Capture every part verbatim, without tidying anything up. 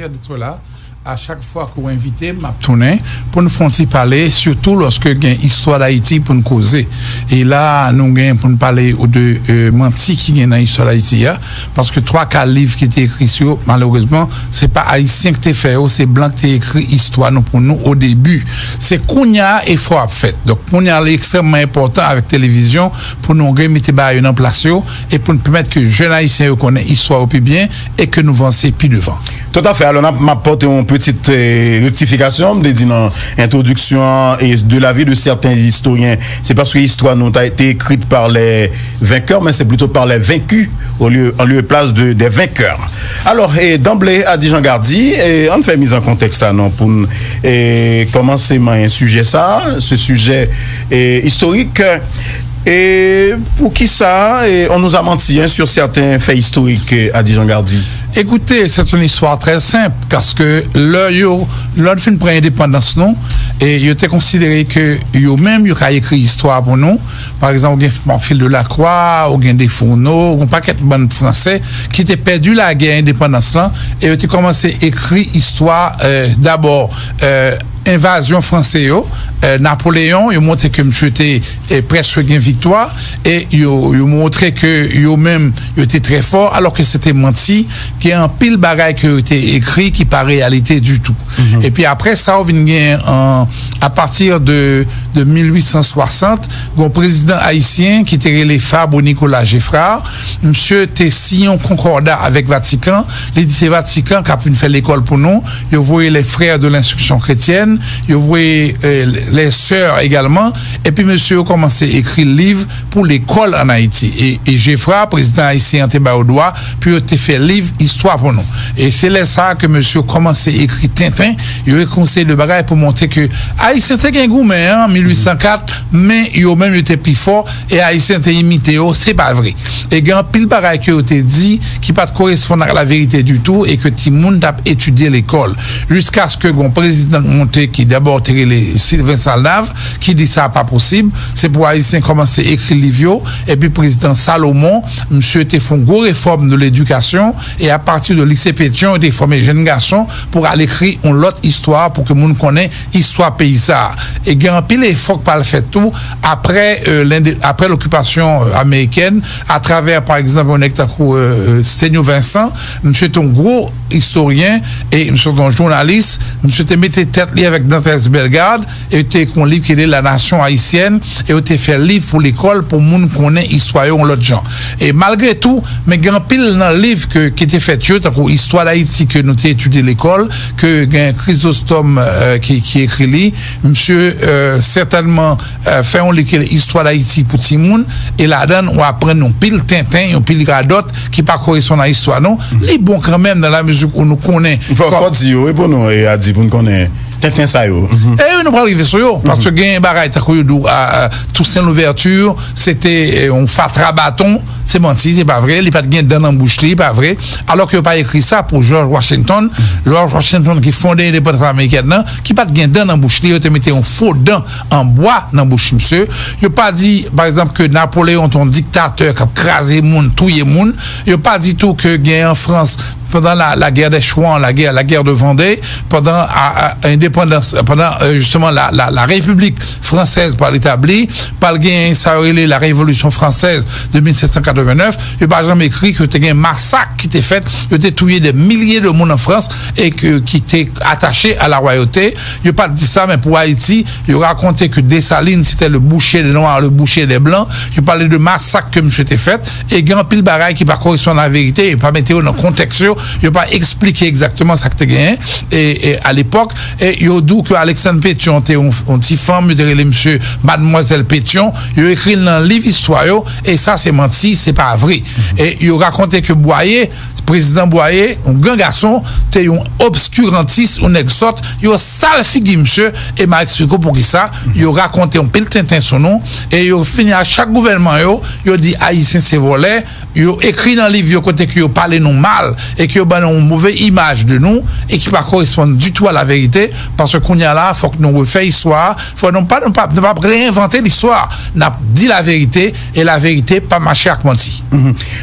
D'être là. A chak fwa ke w envite m, m ap tounen pou n fè yon ti pale, sitou lòske gen istwa Dayiti pou n koze. E la, nou gen pou n pale de euh, manti ki gen nan istwa Dayiti a, paske twa ka liv ki te ekri sou yo, malerezman, se pa Ayisyen ki te fè yo, se blan ki te ekri istwa nou pou nou o debi. Se kounye a efò ap fèt. Donk, kounye a, li ekstrèmman enpòtan avèk televizyon pou nou remete bagay yo nan plas yo e pou n pèmèt ke jèn Ayisyen yo konnen istwa yo pi byen e ke nou vanse pi devan. Toutafè. Alò, m ap pote yon pitit eh, rektifikasyon. M te di nan entwodiksyon an, eh, de l'avis de certains historiens, se paske istwa nou ta été écrite par les vainqueurs, men se plito par les vaincus au lieu, en lieu et place de, des vainqueurs. Alò, eh, d'emblée, Adi Jean Gardy, eh, ann fè miz an kontèks la non pou n eh, kòmanse manyen sijè sa, ce sujet eh, historique. Et pour qui ça, eh, on nous a menti hein, sur certains faits historiques, eh, Adi Jean Gardy. Écoutez, c'est une histoire très simple, paske lè yo, lè n fin pran endepandans nou, e yo te konsidere ke yo menm yo ka ekri istwa pou nou. Pa egzanp, ou gen Pamphile de Lacroix, ou gen Desfourneaux, ou gen pakèt bann franse ki te pèdi lagè endepandans lan, e yo te kòmanse ekri istwa, eh, dabò, eh, envazyon franse yo, eh, Napoleyon, yo montre ke misye te eh, prèske gen viktwa, e yo, yo montre ke yo menm, yo te trè fò, alò ke se te manti, gen anpil bagay ke yo te ekri ki pa reyalite ditou. Epi apre sa, ou vin gen, an, a pati de, de mil uit san swasant, gen yon prezidan ayisyen ki te rele Fabre Nicolas Geffrard, misye te siyen yon konkòda avèk Vatikan, li di se Vatikan k ap vin fè lekòl pou nou, yo voye les frères de l'instruction chrétienne, yo voye eh, les sœurs également, epi mesye yo kòmanse ekri liv pou lekòl ann Ayiti. E, e Geffrard, prezidan ayisyen an, te ba yo dwa pou yo te fè liv istwa pou nou. E se lè sa a ke mesye yo kòmanse ekri tenten, yo ekri yon seri de bagay pou montre ke Ayisyen te gen goumen an mil uit san kat, men yo menm yo te pi fò, e Ayisyen te imite yo, se pa vre. E gen anpil bagay ke yo te di ki pa t koresponn ak laverite ditou e ke timoun t ap etidye lekòl. Jiskaske gen yon prezidan k monte ki dabò te rele Sylvain Salnave, ki di sa pa posib, se pou Ayisyen kòmanse ekri liv yo, epi prezidan Salomon, misye te fè yon gwo refòm de ledikasyon, e apati de lise Petyon, yo te fòme jèn gason pou al ekri yon lòt istwa pou ke moun konnen istwa peyi sa a. E gen anpil efò k pral fèt tou apre, eh, lende, apre lokipasyon, eh, amerikèn, atravè, pa egzanp, yon nèg tankou eh, eh, Stenyo Vincent, misye te yon gwo istoryen e misye te yon jounalis, misye te mete tèt li avèk Dantès Bellegarde e te ekri yon liv ki rele La Nation Haïtienne, e yo te fè liv pou lekòl pou moun konnen istwa yo yon lòt jan. E malgre tou, men gen anpil nan liv ke, ki te fèt yo, tankou Istwa Dayiti ke nou te etidye lekòl, ke gen Chrysostome eh, ki, ki ekri li, misye eh, sètènman eh, fè yon liv ki rele Istwa Dayiti pou timoun, e ladan n ou aprann yon pil tenten, yon pil radòt ki pa koresponn a istwa nou. Li bon kanmenm nan la mizik ou nou konnen. Fò, fò di yo, e pou nou, e Adi, pou n konnen tenten sa yo. E wi, nou pral rive sou yo, paske gen bagay tankou yo di w, a, a, Toussaint Louverture, se te eh, yon fatra baton, se manti, se pa vre, li pa t gen dan nan bouch li, pa vre. Alò ke yo pa ekri sa pou George Washington. George Washington ki fonde endepandans amerikèn nan, ki pa t gen dan nan bouch li, yo te mete yon fo dan an bwa nan bouch misye. Yo pa di, pa egzanp, ke Napoleyon te yon diktatè k ap kraze moun, touye moun. Yo pa di tou ke gen an Frans, pandan la, la guerre des Chouans, la guerre, la guerre de Vendée, pandan a, a, endepandans, pandan euh, justement la, la, la République française pral etabli, pral gen sa yo rele la Révolution française de mil sèt san katrevennnèf, yo pa janm ekri ke te gen masak ki te fèt, yo te touye de milye de moun an Frans e ke, ki te atache a la royauté. Yo pa t di sa, men pou Ayiti, yo rakonte ke Desalin se te le boucher des noirs, le boucher des blancs. Yo pale de masak ke misye te fèt, e gen anpil bagay ki pa koresponn a verite, yo pa mete yo nan kontèks yo, yo pa eksplike egzakteman sa k te genyen, e, e a lepòk, e yo di w ke Alexandre Pétion te yon, yon ti fanm, yo te rele misye Mademoiselle Pétion, yo ekri l nan liv istwa yo, e sa se manti, se pa vre. E yo rakonte ke Bwaye, prezidan Bwaye, yon gran gason, te yon obskirantis, yon nèg sòt, yo sal figi misye, e m a eksplike w poukisa, yo rakonte yon pil tenten sou nou, e yo fini a chak gouvènman yo, yo di Ayisyen se vòlè, yo ekri nan liv yo kote ke yo pale nou mal e ke yo ban nou yon move imaj de nou e ki pa koresponn ditou a laverite, paske kounye a la, fòk nou refè istwa a, fò nou pa, nou pa, nou pa reenvante listwa, n ap di laverite, e laverite pa mache ak manti.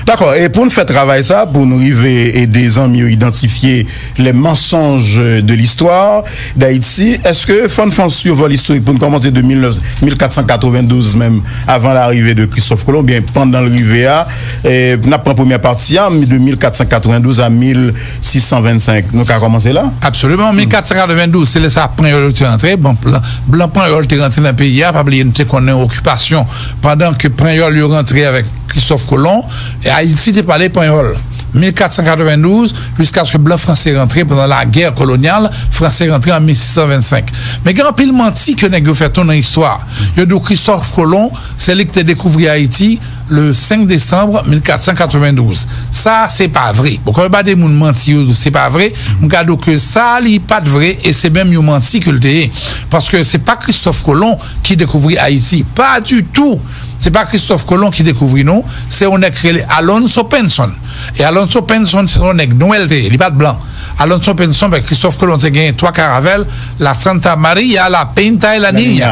Dakò, e pou n fè travay sa, pou n rive ede zanmi yo idantifye les mensonges de l'histoire d'Haïti, èske fò n fè yon survol istorik pou n kòmanse de mil katsan katrevendouz menm, avan larive de Christophe Colomb, oubyen pandan l rive a, n ap pran premyè pati a, de mil katsan katrevendouz a mil sis san vennsenk. Nou ka kòmanse la? Absoliman. Mil katsan katrevendouz, se lè sa Panyòl yo te rantre. Bon, blan, blan Panyòl te rantre nan peyi a. Pa bliye, nou te konnen okipasyon. Pandan ke Panyòl yo rantre avèk Christophe Colomb, e Ayiti te pale Panyòl. Mil katsan katrevendouz, jiskaske blan franse rantre pandan lagè kolonyal, franse rantre an mil sis san vennsenk. Men gen anpil manti ke nèg yo fè tou nan istwa. Yo di w Christophe Colomb, se li ki te dekouvri Ayiti le senk desanm mil katsan katrevendouz. Sa, se pa vre. Bon, kòm yo ba de moun manti, yo di w se pa vre, m ka di w ke sa, li pa t vre, e se menm yon manti ke l te ye. Paske se pa Christophe Colomb ki dekouvri Ayiti. Pa ditou. Se pa Christophe Colomb ki dekouvri nou, se yon nèg ki rele Alonso Penson. E Alonso Penson, se yon nèg nwè l te ye, li pa t blan. Alonso Penson, ben, Christophe Colomb te gen twa karavèl, la Santa Maria, la Pinta e la Niña.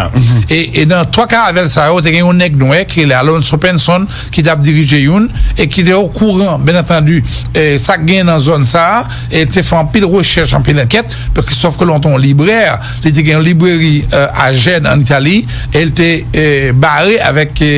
E, e nan twa karavèl sa yo, te gen yon nèg nwè ki rele Alonso Penson, ki t ap dirije youn, e ki te okouran, byen antandi, e sa k gen nan zòn sa a, e te fè anpil rechèch, anpil ankèt. Christophe Colomb te yon librè, li te gen yon libreri, e, a Jèn, an Itali, e l te, e, bare avèk, e,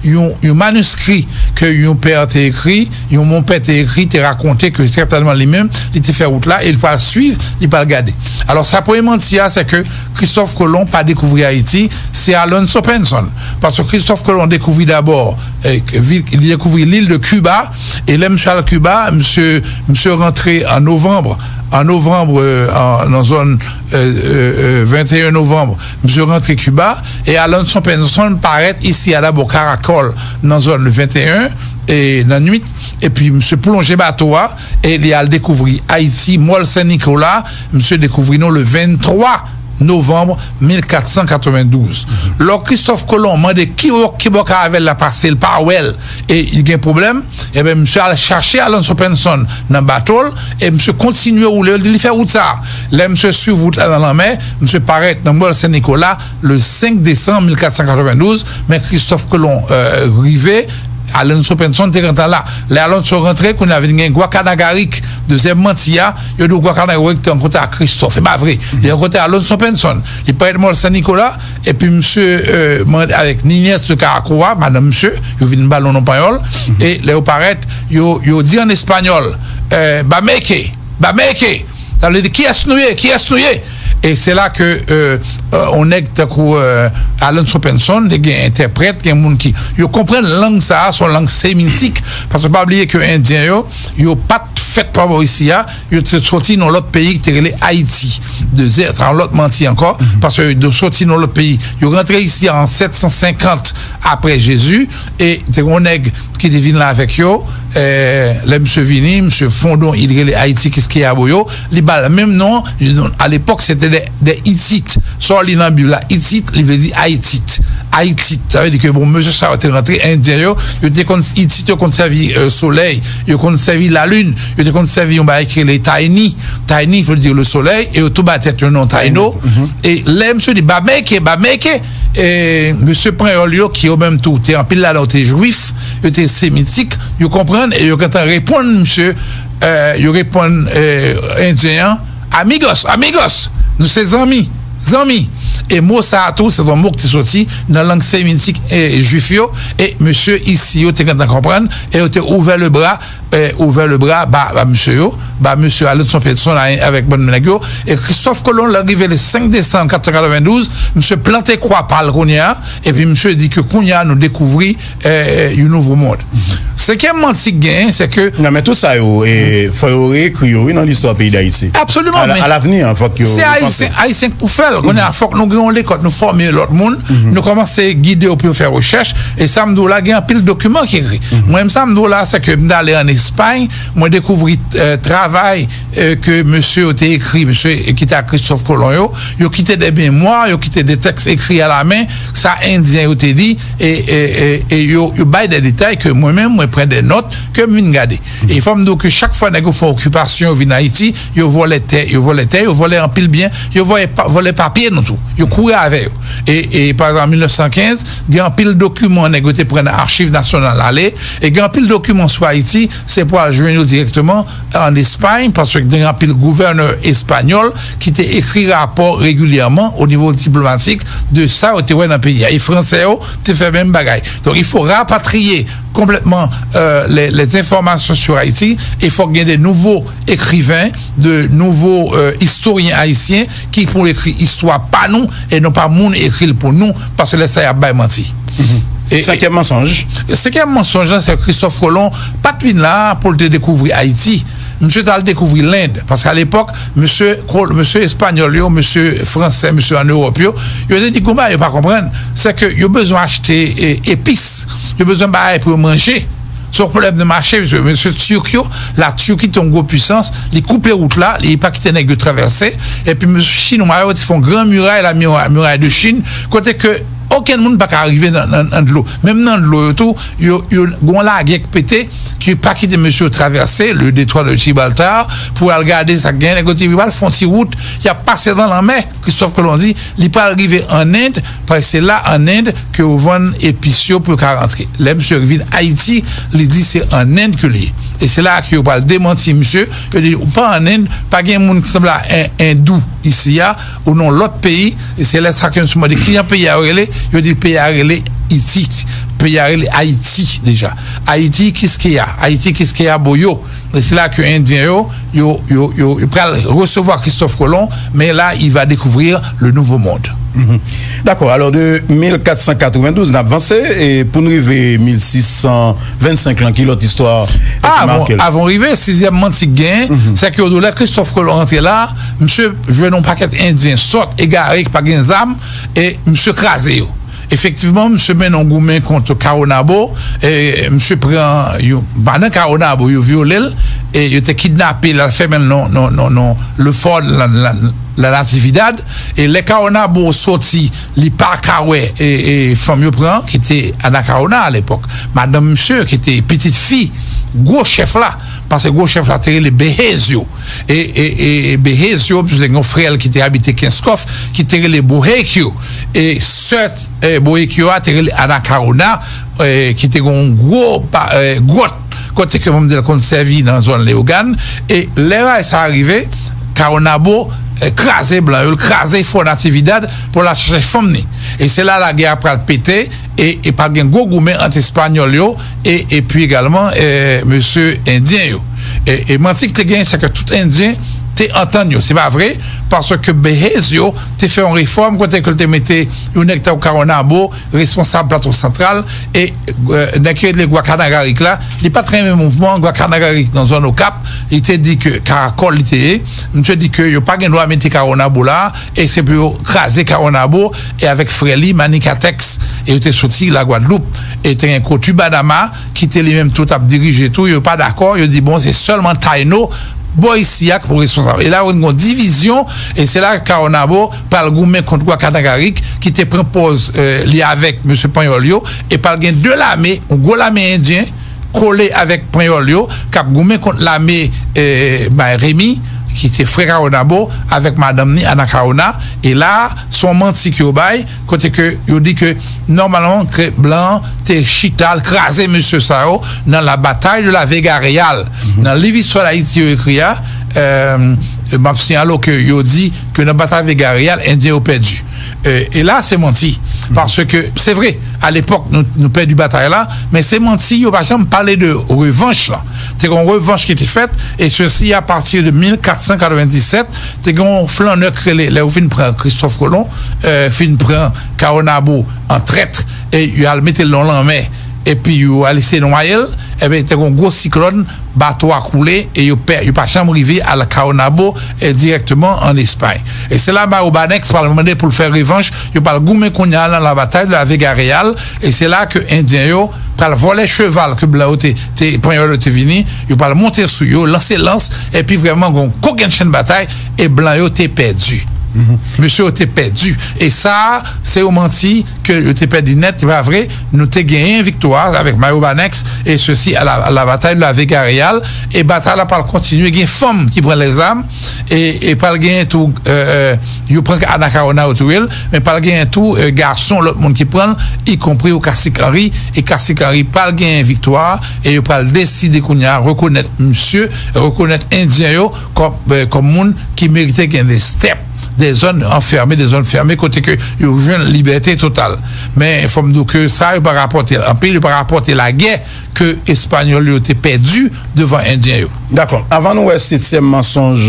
yon, yon maniskri ke yon pè te ekri, yon monpè te ekri, te rakonte ke sètènman li menm, li te fè wout la, e li pral swiv, li pral gade. Alò, sa premye manti a, se ke Christophe Colomb pa dekouvri Ayiti, se Alonso Penson. Paske Christophe Colomb dekouvri dabò, e, ke vil, li dekouvri lil de Kiba, e lè misye al Kiba, misye, misye rantre an novanm, an novanm, e, an, nan zòn, e, e, e, venteyen novanm, misye rantre Kiba, e Alonso Penson parèt isi a dabò Karakòl, nan zòn le venteyen, e nan nwit, epi misye plonje bato a, e li al dekouvri Ayiti, Mòl Sen Nikola, misye dekouvri nou le venntwa novanm mil katsan katrevendouz. Lò Christophe Colomb mande ki bò, ki bò karavèl la pase, l pa wè l, e li gen pwoblèm, ebyen, misye al chache Alonso Penson nan bato l, e misye kontinye woule, li di li fè wout sa. Lè misye swiv wout la nan lanmè, misye parèt nan Mòl Sen Nikola le senk desanm mil katsan katrevendouz, men Christophe Colomb, e, rive, Alonso Penson te gentan la. Lè Alonso rantre, kounye a vin gen Gwakanagarik, dezyèm manti a, yo di w Gwakanagarik te rankontre ak Christophe. E pa vre. Li rankontre Alonso Penson. Li parèt Mòl Sen Nikola, epi misye, e, mande avèk Niñez de Caracoa, madanm misye, yo vin ba l yon non panyòl, e lè yo parèt, yo, yo di an espanyòl, e, Bameke, Bameke! Sa vle di, kiyès nou ye? Kiyès nou ye? E se la ke, e, e, yon nèg tankou, e, Alonso Penson, te gen entèprèt, gen moun ki, yo konprann lang sa a, se yon lang semitik, paske pa bliye ke Endyen yo, yo pa t fèt pa bò isi a, yo te soti nan lòt peyi ki te rele Ayiti. Dezè, sa yon lòt manti ankò, paske yo soti nan lòt peyi. Yo rantre isi a an sèt san senkant apre Jezi, e te gen yon nèg ki te vin la avèk yo, e, lè misye vini, misye fonde yon il rele Ayiti Kiskeya Boyo, li ba l menm non, li di, alepòk, se te de, de Itit. Sa w li nan Bib la, Itit, li vle di Ayiti. Ayiti. Sa vle di ke, bon, mesye sa yo te rantre, Endyen yo, yo te konn, Itit, yo konn sèvi, e, solèy, yo konn sèvi lalin, yo te konn sèvi yon bagay ki rele Tayni. Tayni vle di le solèy, e yo tou ba tèt yo non Tayno. E lè misye di, Bameke, Bameke, e mesye panyòl yo, ki yo menm tou, te anpil ladan yo te jwif, yo te semitik, yo konprann, e yo gentan reponn misye, e, yo reponn, e, Endyen an, Amigos, amigos, nou se zanmi, zanmi. E mo sa a tou, se yon mo ki te soti nan lang semitik, e, jwif yo, e mesye isi yo te gentan konprann, e yo te ouvè lebra, e, ouvè lebra ba, ba mesye yo, ba mesye Alonso Penson avèk bann nèg yo, e Christophe Colomb, lè l rive le senk desanm katrevendouz, misye plante kwa pa l kounye a, epi misye di ke kounye a nou dekouvri, e, e, yon nouvo mond. Senkyèm manti k genyen, se ke... Non, men tout sa yo, e, fò yo reekri yo, wi, nan listwa peyi Dayiti. Absoliman, men... Alavni, fòk yo repanse. Se Ayisyen, Ayisyen k pou fè l. Kounye a, fòk nou gen yon lekòl, nou fòme lòt moun, nou kòmanse gide yo pou yo fè rechèch, e sa m di w la, gen anpil dokiman ki ekri. Mwen menm, sa m di w la, se ke m t ale ann Espay, mwen dekouvri, e, travay travay ke mesye yo te ekri, mesye ki te ak Kristòf Kolon yo, yo kite de memwa, yo kite de tèks ekri a la men, sa Endyen yo te li, e, e, e, e yo, yo bay de detay ke mwen menm, mwen pran de nòt ke m vin gade. E fò m di w ke chak fwa nèg yo fè okipasyon, yo vin Ayiti, yo vòlè tè, yo vòlè tè, yo vòlè anpil byen, yo vòlè, vòlè papye nou tou. Yo kouri avè yo. E, e pa egzanp, an mil nèf san kenz, gen anpil dokiman nèg yo te pran nan Achiv Nasyonal ale, e gen anpil dokiman sou Ayiti, se pou al jwenn yo dirèkteman an Espay, paske gen anpil gouvènè espanyòl ki te ekri rapò regilyèman o nivo diplomatik de sa yo te wè nan peyi a. E franse yo te fè menm bagay. Donk, il faut rapatrier complètement euh, les, les informations sur Haïti, e fòk gen de nouvo ekriven, de nouvo euh, istoryen ayisyen ki pou ekri istwa pa nou e non pa moun ekri l pou nou, paske lè sa y ap bay manti. E, Senkyèm mansonj. Senkyèm mansonj la, se Kristòf Kolon pa t vin la pou l te dekouvri Ayiti. Misye t al dekouvri Lend, paske alepòk, mesye, mesye espanyòl yo, mesye fransè, mesye ann Ewòp yo, yo te di konba yo pa konprann, se ke yo bezwen achte e, epis, yo bezwen bagay pou yo manje. Se yon pwoblèm de mache, mesye, mesye Turk yo, la Turki te yon gwo pwisans, li koupe wout la, li pa kite nèg yo travèse, epi mesye Chinwa yo te fè yon gran miray, la miray, miray de Chin, kote ke okenn moun pa ka rive nan, nan, nan dlo. Menm nan dlo yo tou, yo, yo gon lagè k pete, ki pa kite mesye yo travèse le détroit de Gibraltar pou al gade sa k genyen. Nèg yo di, yo pral fè yon ti wout, y ap pase nan lanmè. Kristòf Kolon di, li pral rive an End, paske se la an End ke yo vann epis yo pou yo ka rantre. Lè misye vin Ayiti, li di se an End ke li ye. E se la ke yo pral demanti misye, yo di, ou pa an End, pa gen moun ki sanble a en, endou isi a, ou nan lòt peyi, e se lè sa ke nou mande kijan peyi a rele, yo di peyi a rele Itit, peyi a rele Ayiti deja. Ayiti Kiskeya, Ayiti Kiskeya Boyo. E se la ke Endyen yo, yo, yo, yo, yo pral resevwa Kristòf Kolon, men la, il va découvrir le nouveau monde. Mhm. Dakò, alò de mil kat san katrevendouz, n ap vanse, e pou n rive mil sis san vennsenk lan, ki lòt istwa ki make l? Avan rive, sizyèm manti k genyen, se ke yo di w lè Kristòf Kolon rantre la, misye jwenn yon pakèt Endyen sòt, egare, ki pa gen zam, e misye kraze yo. Efektivman, misye mennen yon goumen kont Kawonabo, e misye pran yon, pandan Kawonabo, yo vyole l, e yo te kidnape l, al fèmen l nan, nan, nan, nan Le Fort, la, la, la Natividad, e lè Kawonabo soti, li pa ka wè, e, e fanm yo pran, ki te Anakawona alepòk, madanm misye, ki te pitit fi gwo chèf la, paske gwo chèf la te rele Behez yo. E, e, e, e Behez yo, misye te gen yon frè l ki te abite Kenskòf, ki te rele Bohekyo. E sè, e, Bohekyo a te rele Anakawona, e, ki te gen yon gwo pa, e, gwòt, kote ke manmzèl konn sèvi nan zòn Leyogàn. E lè bagay sa a rive, Kawonabo, e, kraze blan yo, l kraze Fò Natividad pou l al chache fanm ni. E se la lagè a pral pete, e, e pral gen gwo goumen ant Espanyòl yo e, epi egalman, e, mesye Endyen yo. E, e manti ki te genyen, se ke tout Endyen te antann yo. Se pa vre, paske Behez yo te fè yon refòm kote ke l te mete yon nèg tankou Kawonabo responsab Plato Santral, e, e, nèg ki rele Gwakanagarik la, li pa t renmen mouvman Gwakanagarik nan zòn Okap, li te di ke karakòl li te ye, misye di ke yo pa gen dwa mete Kawonabo la, e se pou yo kraze Kawonabo, e avèk frè li, Manikatèks, e yo te soti Lagwadloup, e te gen Kotu Badama, ki te li menm tou t ap dirije tou, yo pa dakò, yo di, bon, se sèlman Tayno, bò isi a, ki pou responsab. E la, yo gen yon divizyon, e se la Kawonabo pral goumen kont Gwakanagarik, ki te pran pòz, e, li avèk mesye Panyòl yo, e pral gen de lame, yon gwo lame endyen, kole avèk Panyòl yo, k ap goumen kont lame, e, Bay Remi, ki se frè Kawonabo, avèk madanm ni Anakawona. E la, se yon manti ke yo bay, kote ke yo di ke, nòmalman, ke blan te chita, l kraze mesye sa yo nan la bataille de la Vega Real. Nan liv Istwa Dayiti yo ekri a, e, m ap siyale w ke yo di ke nan batay Vega Real, Endyen yo pèdi. E, e la, se manti. Paske, se vre, alepòk, nou, nou pèdi batay la, men se manti, yo pa janm pale de revanch lan. Te gen yon revanch ki te fèt, e sesi a pati de mil kat san katrevenndisèt, te gen yon flannè k rele, lè yo fin pran Kristòf Kolon, e, fin pran Kawonabo an trèt, e yo al mete l nan lanmè. epi yo al eseye nwaye l, ebyen, te gen yon gwo siklòn, bato a koule, e yo pè, yo pa janm rive al Caonabo, e dirèkteman an Espay. E se la Mario Banks pral mande pou l fè revanch, yo pral goumen kounye a nan la bataille de la Vega Real, e se la ke Endyen yo pral vòlè cheval ke blan yo te, te, panyòl yo te vini, yo pral monte sou yo, lanse lans, epi vrèman gen yon kokennchenn batay, e blan yo te pèdi. Mesye yo te pèdi. E sa, se yon manti ke yo te pèdi nèt, se pa vre. Nou te genyen viktwa avèk Mario Banks, e sesi à la, à la bataille de la Vega Real. E batay la pral kontinye. Gen fanm ki pran lèzam, e, e pral genyen tou, euh, euh, yo pran Anacaona, yo touye l, men pral genyen tou, euh, gason, lòt moun ki pran l, ikonpri yo Cacique Henry. E Cacique Henry pral genyen viktwa, e yo pral deside kounye a rekonèt misye, rekonèt Endyen yo kòm, euh, kòm moun ki merite gen de stèp, de zòn anfèmen, de zòn fèmen, kote ke yo jwenn libète total. Men fò m di w ke sa, yo pa rapòte l anpil, yo pa rapòte lagè ke Espanyòl yo te pèdi devan Endyen yo. Dakò. Avan nou wè setyèm mansonj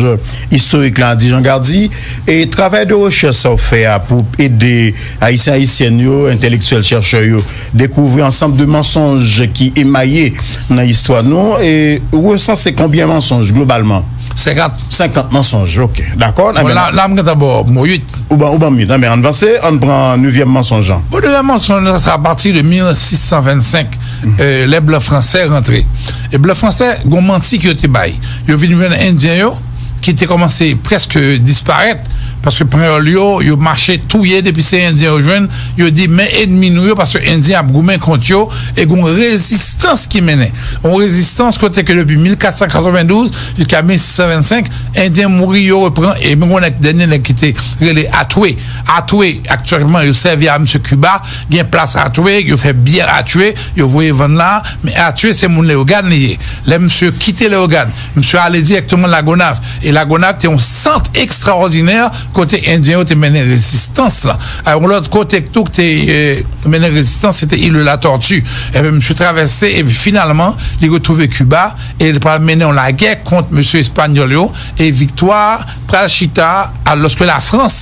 istorik la, di Jean Gardy, e travay de rechèch sa w fè a pou ede Ayisyen, Ayisyèn yo, entèlektyèl, chèchè yo, dekouvri ansanm de mansonj ki emaye nan istwa nou, e ou resanse konbyen mansonj globalman? Senkant. Senkant mansonj, ok. Dakò. Bon, la, la, m gentan ba w mo uit. Ou ban, ou ban m uit. Anben, ann vanse, ann pran nevyèm mansonj lan. Bon, nevyèm mansonj lan, se apati de mil sis san vennsenk, euh, lè blan fransè rantre. E blan fransè, gon manti ke yo te bay. Yo vin jwenn Endyen yo, ki te kòmanse prèske disparèt, paske panyòl yo, yo mache touye depi se Endyen yo jwenn, yo di, men ènmi nou yo, paske Endyen ap goumen kont yo, e gon rezistans ki mennen. Yon rezistans kote ke depi mil kat san katrevendouz jiska mil sis san vennsenk, Endyen mouri, yo repran, e men gon nèg, dènye nèg ki te rele Atwé. Atwé, aktyèlman, yo sèvi a misye Kiba, gen plas Atwé, yo fè biyè Atwé, yo voye vann la, men Atwé se moun Leyogàn li ye. Lè misye kite Leyogàn, misye ale dirèkteman Lagonav. E Lagonav te yon sant ekstraòdinè kote Endyen yo te mennen rezistans lan. A yon lòt kote tou ki te, eh, mennen rezistans, se te Il de la Tortue. Ebyen, misye travèse, epi finalman, li retwouve Kiba, e li pral mennen yon lagè kont mesye espanyòl yo, e viktwa pral chita alòske Lafrans,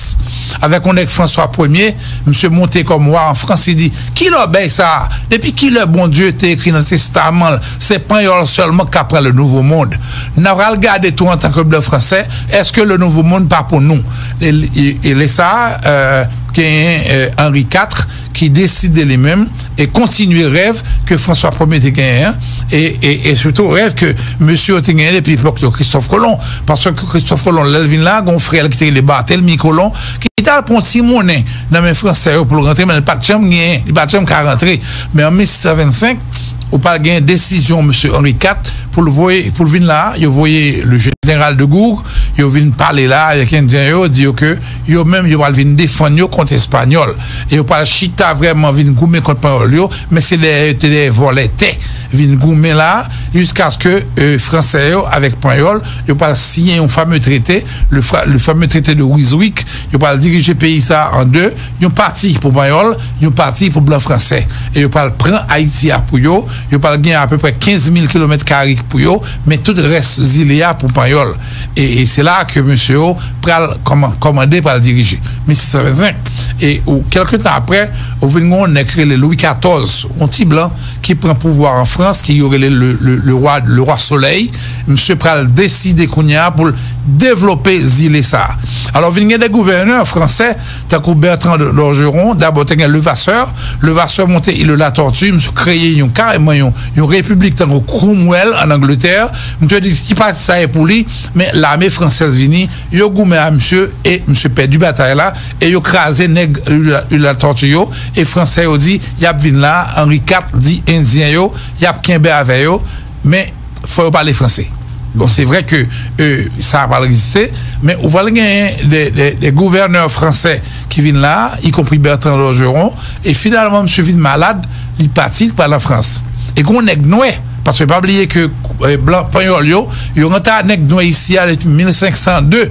avèk yon nèg François Premier, misye monte kòm wa an Frans, li di, ki lòbèy sa a? Depi ki lè Bondye te ekri nan testaman l, se panyòl sèlman k ka pran le nouveau monde? N a pral gade tou antanke blan fransè, èske le nouveau monde pa pou nou? E, e, e lè sa a, euh, genyen, euh, Henri kat ki deside li menm e kontinye rèv ke François Premier te genyen an, e, e, e sitou rèv ke mesye yo te genyen depi epòk yo Christophe Colomb. Paske Christophe Colomb, lè l vin la, gon frè l ki te rele Barthélemy Colomb, ki t al pran ti monnen nan men fransè yo pou l rantre, men li pa t janm genyen, li pa t janm ka rantre. Men an mil sis san vennsenk, ou pral gen desizyon mesye Henri kat pou l voye, pou l vin la, yo voye le général de Gourgues, yo vin pale la avèk Endyen yo, di yo ke yo menm, yo pral vin defann yo kont Espanyòl. E yo pral chita vrèman vin goumen kont Panyòl yo, men se dèyè yo te dèyè vòlè tè. Vin goumen la, jiskaske, euh, Fransè yo avèk Panyòl, yo pral siyen yon fame trete, le, fra- le fameux traité de Ryswick, yo pral dirije peyi sa a an de, yon pati pou Panyòl, yon pati pou blan fransè. E yo pral pran Ayiti a pou yo, yo pral gen apeprè kenz mil kilomèt kare pou yo, men tout rès zile a pou Panyòl. E, e se la ke mesye yo pral kòman- kòmande, pral dirije. Mil sis san vennsenk. E ou, kèlke tan apre, ou vin gen yon nèg ki rele Lwi katòz, yon ti blan ki pran pouvwa an Frans, ki yo rele le, le, le roi, le roi Soleil. Misye pral deside kounye a pou l devlope zile sa a. Alò, vin gen de gouvènè fransè, tankou Bertrand de- d'Ogeron, dabò te gen Levasseur. Levasseur monte Île de la Tortue, misye kreye yon, kareman yon, yon repiblik tankou Cromwell an Angletè. Misye di ti pati sa e pou li, men lame fransèz vini, yo goumen a misye, e misye pèdi batay la, e yo kraze nèg Île de la Tortue yo, e fransè yo di, y ap vin la, Henri kat di Endyen yo, y ap kenbe avè yo, men fò yo pale franse. Bon, se vre ke, euh, sa a pral reziste, men ou pral genyen de, de, de gouvènè fransè ki vin la, ikonpri Bertrand d'Ogeron, e finalman, misye vin malad, li pati, li pral an Frans. E gon nèg nwè, paske pa bliye ke, euh, blan, panyòl yo, yo rantre a nèg nwè isi a depi mil senk san de.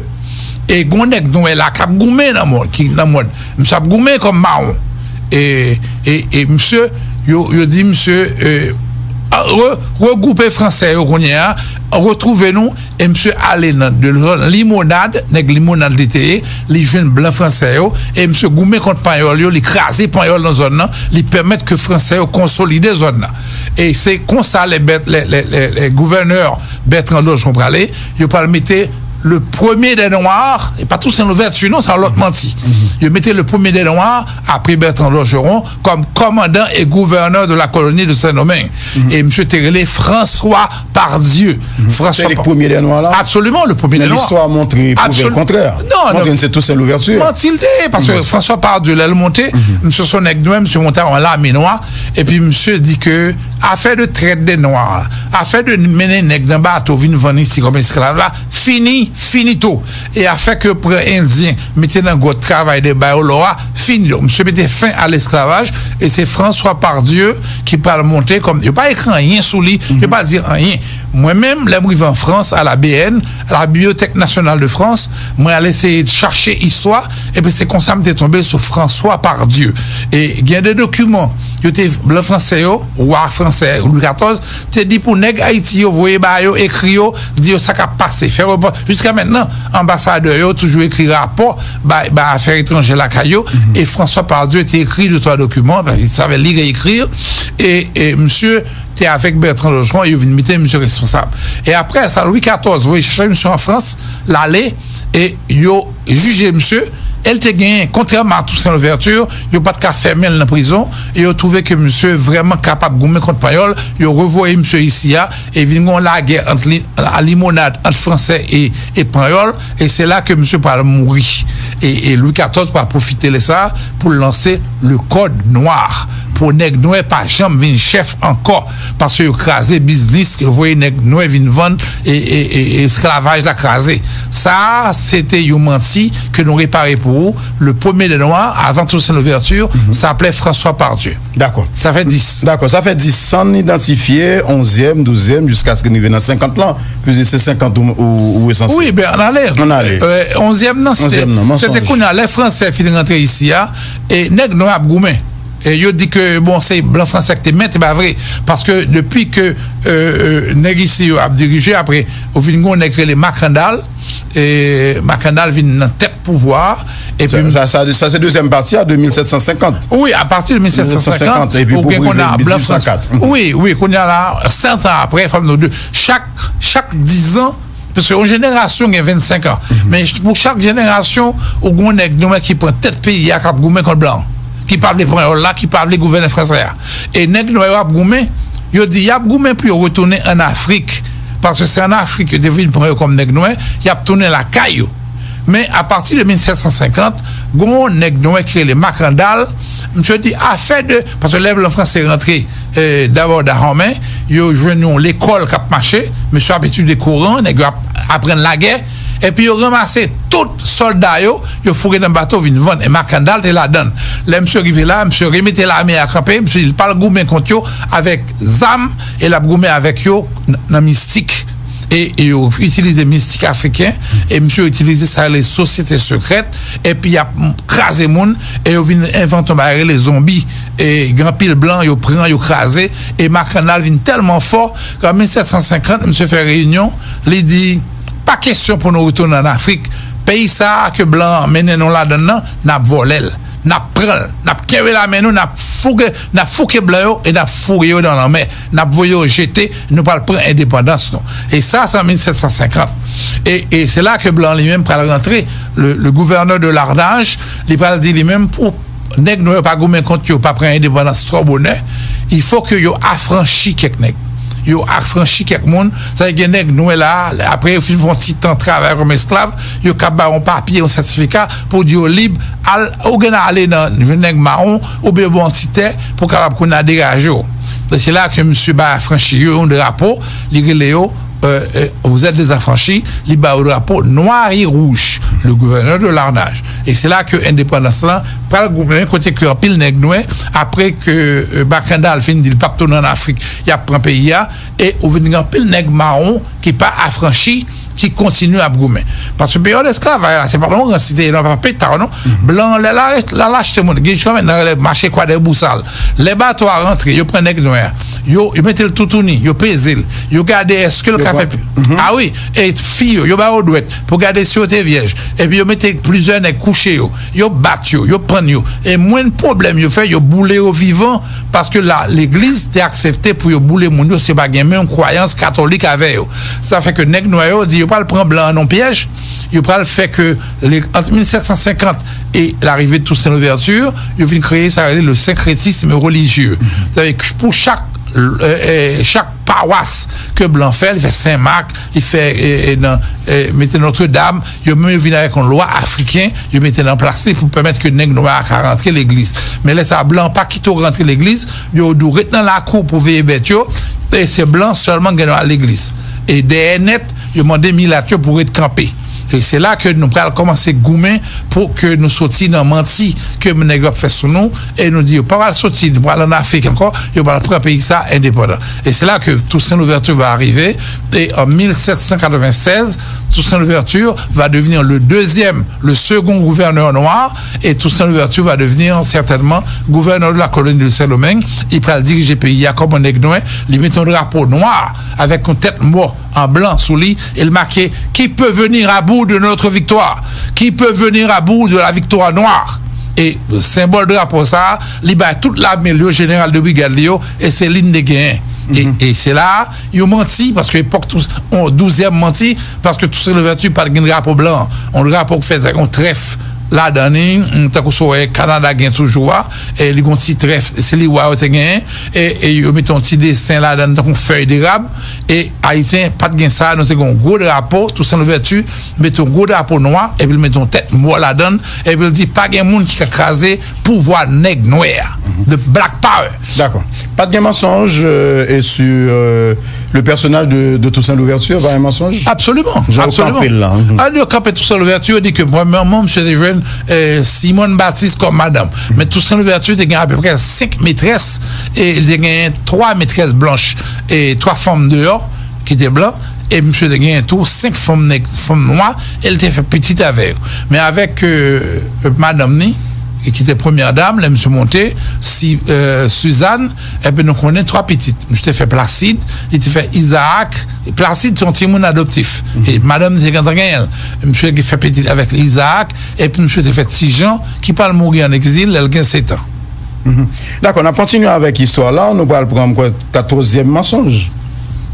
E gon nèg nwè la k ap goumen nan mòn, ki nan mòn. Misye ap goumen kòm mawon. E, e, e misye, yo, yo di misye, e, a- re- regwoupe fransè yo kounye a, retwouve nou, e misye ale nan de zòn Limonad, nèg Limonad li te ye, li jwenn blan fransè yo, e misye goumen kont panyòl yo, li kraze panyòl nan zòn nan, li pèmèt ke fransè yo konsolide zòn nan. E se konsa lè, lè, lè, lè, lè gouvènè Bertrand Dorgeron prale, yo pral mete le premier des Noirs, e pa Toussaint Louverture, non, sa lòt manti. Yo mete le premier des Noirs, apre Bertrand Dorgeron, kòm kòmandan e gouvènè de la colonie de Saint-Domingue. E misye te rele François Pardieu. François Se li ki premye dè nwa la? Absoliman, le premier des Noirs. Men listwa montre pwouve l kontrè. Non, montre se Toussaint Louverture. Manti l te ye, paske François Pardieu, lè l monte, misye se yon nèg nwè, misye monte a yon lame nwa, epi misye di ke afè de trèt de nwa, afè de mennen nèg nan bato vin vann isi kòm esklav la, fini, finito. E afè ke pran Endyen, mete nan gwòt travay de ba yo lò a, fini. Donk, misye mete fen a lesklavaj, e se François Pardieu ki pral monte kòm, yo pa ekri anyen sou li, yo pa di anyen. Mwen menm, lè m rive an Frans, a la B N, la Bibliothèque Nationale de France, mwen al eseye chache istwa, epi se konsa m te tonbe sou François Pardieu. E gen de dokiman, yo te, blan fransè yo, wa fransè Louis katòz, te di pou nèg Ayiti yo voye ba yo, ekri yo, di yo sa k ap pase, fè repò. Jiska mentnan, anbasadè yo toujou ekri rapò bay, bay afè etranjè lakay yo, e François Pardieu te ekri de twa dokiman, paske li savè li ekri, e, e misye te avèk Bertrand Dorgeron, yo vin mete misye responsab. E apre sa, Louis katòz voye chache misye an Frans, l ale, e yo jije misye, e l te genyen, kontrèman a Toussaint Louverture, yo pa t ka fèmen l nan prizon, e yo twouve ke misye vrèman kapab goumen kont panyòl, yo revoye misye isi a, e vin gen yon lagè ant li, a Limonad, ant fransè e, e panyòl, e se la ke misye pral mouri. E, e Louis katòz pral pwofite de sa pou l lanse le code noir, pou nèg nwè pa janm vin chèf ankò, paske yo kraze biznis, yo voye nèg nwè vin vann, e, e, e, e esklavaj la kraze. Sa a, se te yon manti ke nou repare pou ou. Le premier des Noirs, avan Toussaint Louverture, sa aplè François Pardieu. Dakò. Sa fè dis. Dakò, sa fè dis. San idantifye, onzyèm, douzyèm, jiskaske n rive nan senkant lan, piske se senkant ou, ou, ou resanse. Wi, ben, ann ale. Ann ale. Euh, onzyèm nan, se te, onzyèm nan, se te mansonj. Kounye a, lè fransè fin rantre isi a, e nèg nwè ap goumen. E yo di ke, bon, se blan fransè ki te mèt, e pa vre. Paske depi ke, euh, euh, nèg isi yo ap dirije, apre, ou vin gen yon nèg rele Makandal, e Makandal vin nan tèt pouvwa a, epi sa, sa, sa, sa se dezyèm pati a, de mil sèt san senkant. Wi, apati de mil sèt san senkant, epi pou rive mil uit san kat. Wi, wi, kounye a la, sèt an apre, fò nou di, chak, chak diz an, paske yon jenerasyon gen vennsenk an. Men pou chak jenerasyon, ou gen yon nèg nwè ki pran tèt peyi a, k ap goumen kont blan, ki pa vle panyòl la, ki pa vle gouvènè fransè a. E nèg nwè yo ap goumen, yo di y ap goumen pou yo retounen ann Afrik. Paske se ann Afrik yo te vin pran yo kòm nèg nwè, y ap tounen lakay yo. Men apati de mil sèt san senkant, gen yon nèg nwè ki rele Makandal, misye di afè de, paske lè blan fransè rantre, eh, dabò Dahomey, yo jwenn yon lekòl k ap mache, misye ap etidye Koran, nèg yo ap aprann lagè, epi yo ranmase tout sòlda yo, yo foure nan bato vin vann, e Makandal te ladann. Lè misye rive la, misye remete lame a kanpe, misye di l pral goumen kont yo avèk zam, e l ap goumen avèk yo n-, nan mistik. E, e yo itilize mistik afriken, e misye itilize sa rele sosyete sekrèt, epi y ap m-, kraze moun, e yo vin envante yon bagay rele zonbi, e gen anpil blan, yo pran, yo kraze, e Makandal vin tèlman fò, an mil sèt san senkant, misye fè reyinyon, li di, pa kesyon pou nou retounen ann Afrik, peyi sa a ke blan an mennen nou ladann nan, n ap vòlè l. N ap pran l, n ap kenbe lame nou, n ap fouke, n ap fouke blan yo e n ap foure yo nan lanmè. N ap voye yo jete, nou pral pran endepandans nou. E sa, se an mil sèt san senkant. E, e se la ke blan li menm pral rantre, le, le gouvènè de Larnaj, li pral di li menm pou nèg nwè yo pa goumen kont yo, pa pran endepandans twò bonè, il faut que yo afranchi kèk nèg. Yo afranchi kèk moun, sa vle gen nèg nwè la, apre yo fin fè yon ti tan travay kòm esklav, yo ka ba yon papye, yon sètifika pou di yo lib, al, ou gen ale nan, jwenn nèg mawon, oubyen yo ba w yon ti tè pou w kapab kounye a degaje w. E se la ke misye bay afranchi yo yon drapo, li rele yo, euh, euh, vous êtes des affranchis, li ba yo drapo nwa e wouj, le gouvènè de Larnaj. E se la ke endepandans lan pral goumen, kote ke anpil nèg nwè, apre ke, euh, Makandal fin di l p ap tounen ann Afrik, y ap pran peyi a, e ou vin gen anpil nèg mawon ki pa afranchi, ki kontinye ap goumen. Paske peryòd esklavaj la, se pa yon gran site, non, pa peta, non. Blan an, lè l al achte moun, gen jiska mentnan, rele mache Kwadèbousal. Lè bato a rantre, yo pran nèg nwè a, yo, yo mete l toutouni, yo peze l, yo gade èske l ka fè. Ah wi, e fi yo, yo ba yo dwèt pou gade si yo te vyèj. Epi yo mete plizyè nèg kouche yo, yo bat yo, yo pann yo. E mwen pwoblèm yo fè, yo boule yo vivan, paske la, legliz te aksepte pou yo boule moun yo si yo pa gen menm kwayans katolik avè yo. Sa fè ke nèg nwè yo di yo pral pran blan an nan pyèj, yo pral fè ke le, ant mil sèt san senkant e larive de Toussaint Louverture, yo vin kreye sa rele le syncrétisme religieux. Sa vle di pou chak, e, e, chak pawas ke blan fè, li fè Sen Mak, li fè, e, e, nan, e, mete Nòtredam, yo menm yo vin avèk yon lwa afriken, yo mete nan plas li pou pèmèt ke nèg nwè a ka rantre legliz. Men lè sa blan pa kite w rantre legliz, yo di w ret nan lakou pou veye bèt yo, e se blan sèlman gen dwa al legliz. E dèyè nèt, yo mande milat yo pou ret kanpe. E se la ke nou pral kòmanse goumen pou ke nou soti nan manti ke nèg yo ap fè sou nou, e nou di yo pa pral soti, nou pral ann Afrik ankò, yo pral pran peyi sa endepandan. Et c'est là que Toussaint Louverture va arriver, et en mille sept cent quatre-vingt-seize, Toussaint Louverture va devenir le deuxième, le second gouverneur noir, et Toussaint Louverture va devenir certainement gouverneur de la colonie de Saint-Domingue. Li pral dirije peyi a kòm yon nèg nwè, li mete yon drapo nwa avèk yon tèt mò an blan sou li, e l make: Qui peut venir à bout de notre victoire? Qui peut venir à bout de la victoire noire? E senbòl drapo sa a, li bay tout lame l yo, jeneral de brigad li yo, e se li n te genyen. E, e se la a, yo manti, paske epòk tou, on douzyèm manti, paske Toussaint Louverture pa t gen drapo blan. On drapo k fèt ak on trèf ladan li, mm, tankou sa w wè Kanada gen toujou a, e li gon ti trèf, se li wa yo te genyen, e, e yo mete yon ti desen ladan li tankou fèy derab, e Ayisyen pa t gen sa, nou te gen yon gwo drapo, Toussaint Louverture mete yon gwo drapo nwa, epi l mete yon tèt mò ladan l, epi l di pa gen moun ki ka kraze pouvwa nèg nwè a, the black power. Dakò. Pa t gen mansonj, euh, et sur, euh, le personnage de, de Toussaint Louverture, pa gen mansonj? Absoliman, absoliman. Jan yo kanpe l la. An yo kanpe Toussaint Louverture, yo di ke premyèman, misye te jwenn, euh, Simone Baptiste kòm madanm. Men Toussaint Louverture te gen apeprè senk metrès, e li te gen twa metrès blanch, e twa fanm deyò ki te blan, e misye te gen tou senk fanm nèg, fanm nwa, e li te fè pitit avè yo. Men avèk, euh, madanm ni, ki te premyè dam, lè misye monte, si, euh, Suzanne, epi nou konnen twa pitit. Misye te fè Placide, li te fè Isaac. Placide se yon timoun adoptif. E madanm ni te gentan genyen l. Misye te fè pitit avèk Isaac, epi misye te fè Ti Jan, ki pral mouri an egzil lè l gen sèt an. Mhm. Dakò, n ap kontinye avèk istwa la. Nou pral pran, m kwè, katòzyèm mansonj.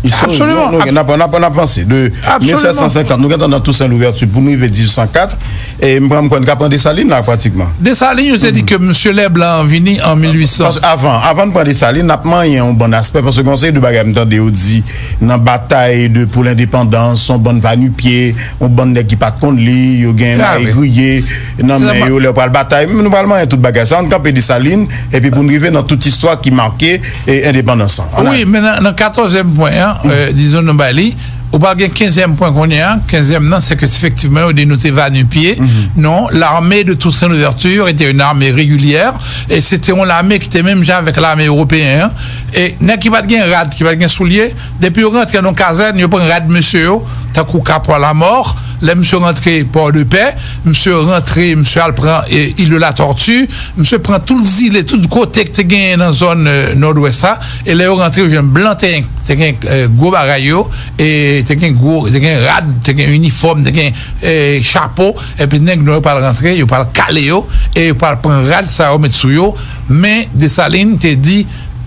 Istwa, absoliman, nou, nou, n ap, n ap, n ap vanse. De mil sèt san senkant, nou gentan nan Toussaint Louverture pou nou rive dizuit san kat. E m pran, m kwè n ka pran Desalin la, pratikman. Desalin, yo te di ke misye lè blan an vini an mil uit san. Paske avan, avan n pran Desalin, n ap manyen yon bann aspè, paske gon seri de bagay m tande yo di nan batay de, pou lendepandans, yon bann va nu pieds, yon bann nèg ki pa t konn li, yo gen mayi griye nan men yo lè yo pral batay. Nou pral manyen tout bagay sa. Ann kanpe Desalin, epi pou n rive nan tout istwa ki make, e, endepandans lan. Wi, men nan, nan katòzyèm pwen an, euh, dizon nou bay li, ou pral gen kenzyèm pwen kounye a. Kenzyèm nan, se ke efektivman, yo di nou te va nu pieds. Non, l'armée de Toussaint Louverture était une armée régulière, et c'était une armée qui était menm jan avèk lame ewopeyen an. E nèg ki pa t gen rad, ki pa t gen soulye, depi yo rantre nan kazèn, yo pran rad mesye yo, tankou Capois la Mort. Lè misye rantre Port-de-Paix, misye rantre, misye al pran, e, Île de la Tortue, misye pran tout zile, tout kote ki te genyen nan zòn, e, Nòdwès la. E lè yo rantre, yo jwenn blan te, te gen, e, gwo bagay yo, e te gen gwo, te gen rad, te gen inifòm, te gen, e, chapo, epi nèg nwè yo pral rantre, yo pral kale yo, e yo pral pran rad sa yo met sou yo. Men Desalin te di,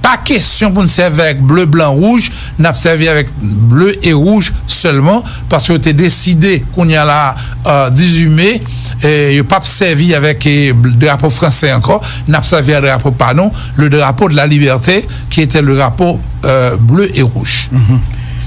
pa kesyon pou n sèvi avèk ble, blan, wouj, n ap sèvi avèk ble e wouj sèlman, paske yo te deside kounye a la, euh, dizuit me, e yo p ap sèvi avèk, e, drapo fransè ankò, n ap sèvi a drapo pa nou, le drapeau de la liberté, qui était le drapeau, euh, bleu et rouge.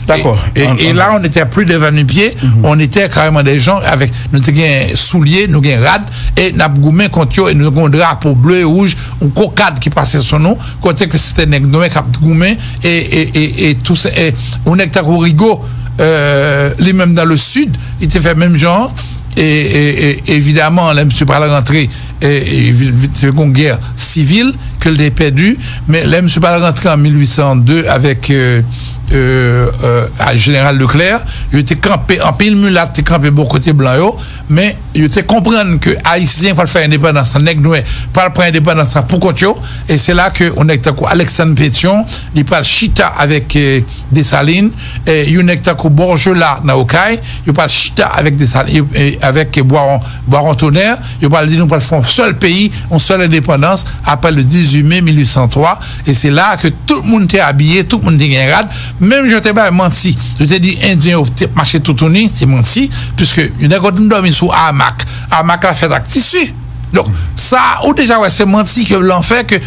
D'accord. Et, et là, on n'était plus des va-nu-pieds, on était carrément des gens avec, nou te gen soulye, nou gen rad, e n ap goumen kont yo, e nou gen drapo ble e wouj, yon kokad ki pase sou nou, kote ke se te nèg nwè k ap goumen, e, e, e, e tou se, e, yon nèg tankou Rigaud, euh, li menm nan le sud, li te fè menm jan, e, e, e, evidaman, lè misye pral rantre, e, e, vin, vin, te gen yon gè sivil, ke l te pèdi, men lè misye pral rantre an mil uit san de avèk, euh, euh, euh, jeneral Leclerc, yo te kanpe, anpil milat te kanpe bò kote blan yo, men yo te konprann ke Ayisyen pral fè endepandans lan, nèg nwè pral pran endepandans lan pou kont yo, e se la ke yon nèg tankou Alexandre Pétion, li pral chita avèk, euh, Desalin, e yon nèg tankou Borgella nan Okay, yo pral chita avèk Desalin, e, e avèk Bwaron, Bwaron Tonè, yo pral di nou pral fè yon sèl peyi, yon sèl endepandans apre le dizuit mai mil uit san twa, e se la ke tout moun te abiye, tout moun te gen rad, menm jan yo te bay manti, yo te di Endyen yo te mache toutouni, se manti, piske yon nèg yo te dòmi sou amak, amak la fèt ak tisi. Donk, sa, ou deja wè se manti ke blan fè, ke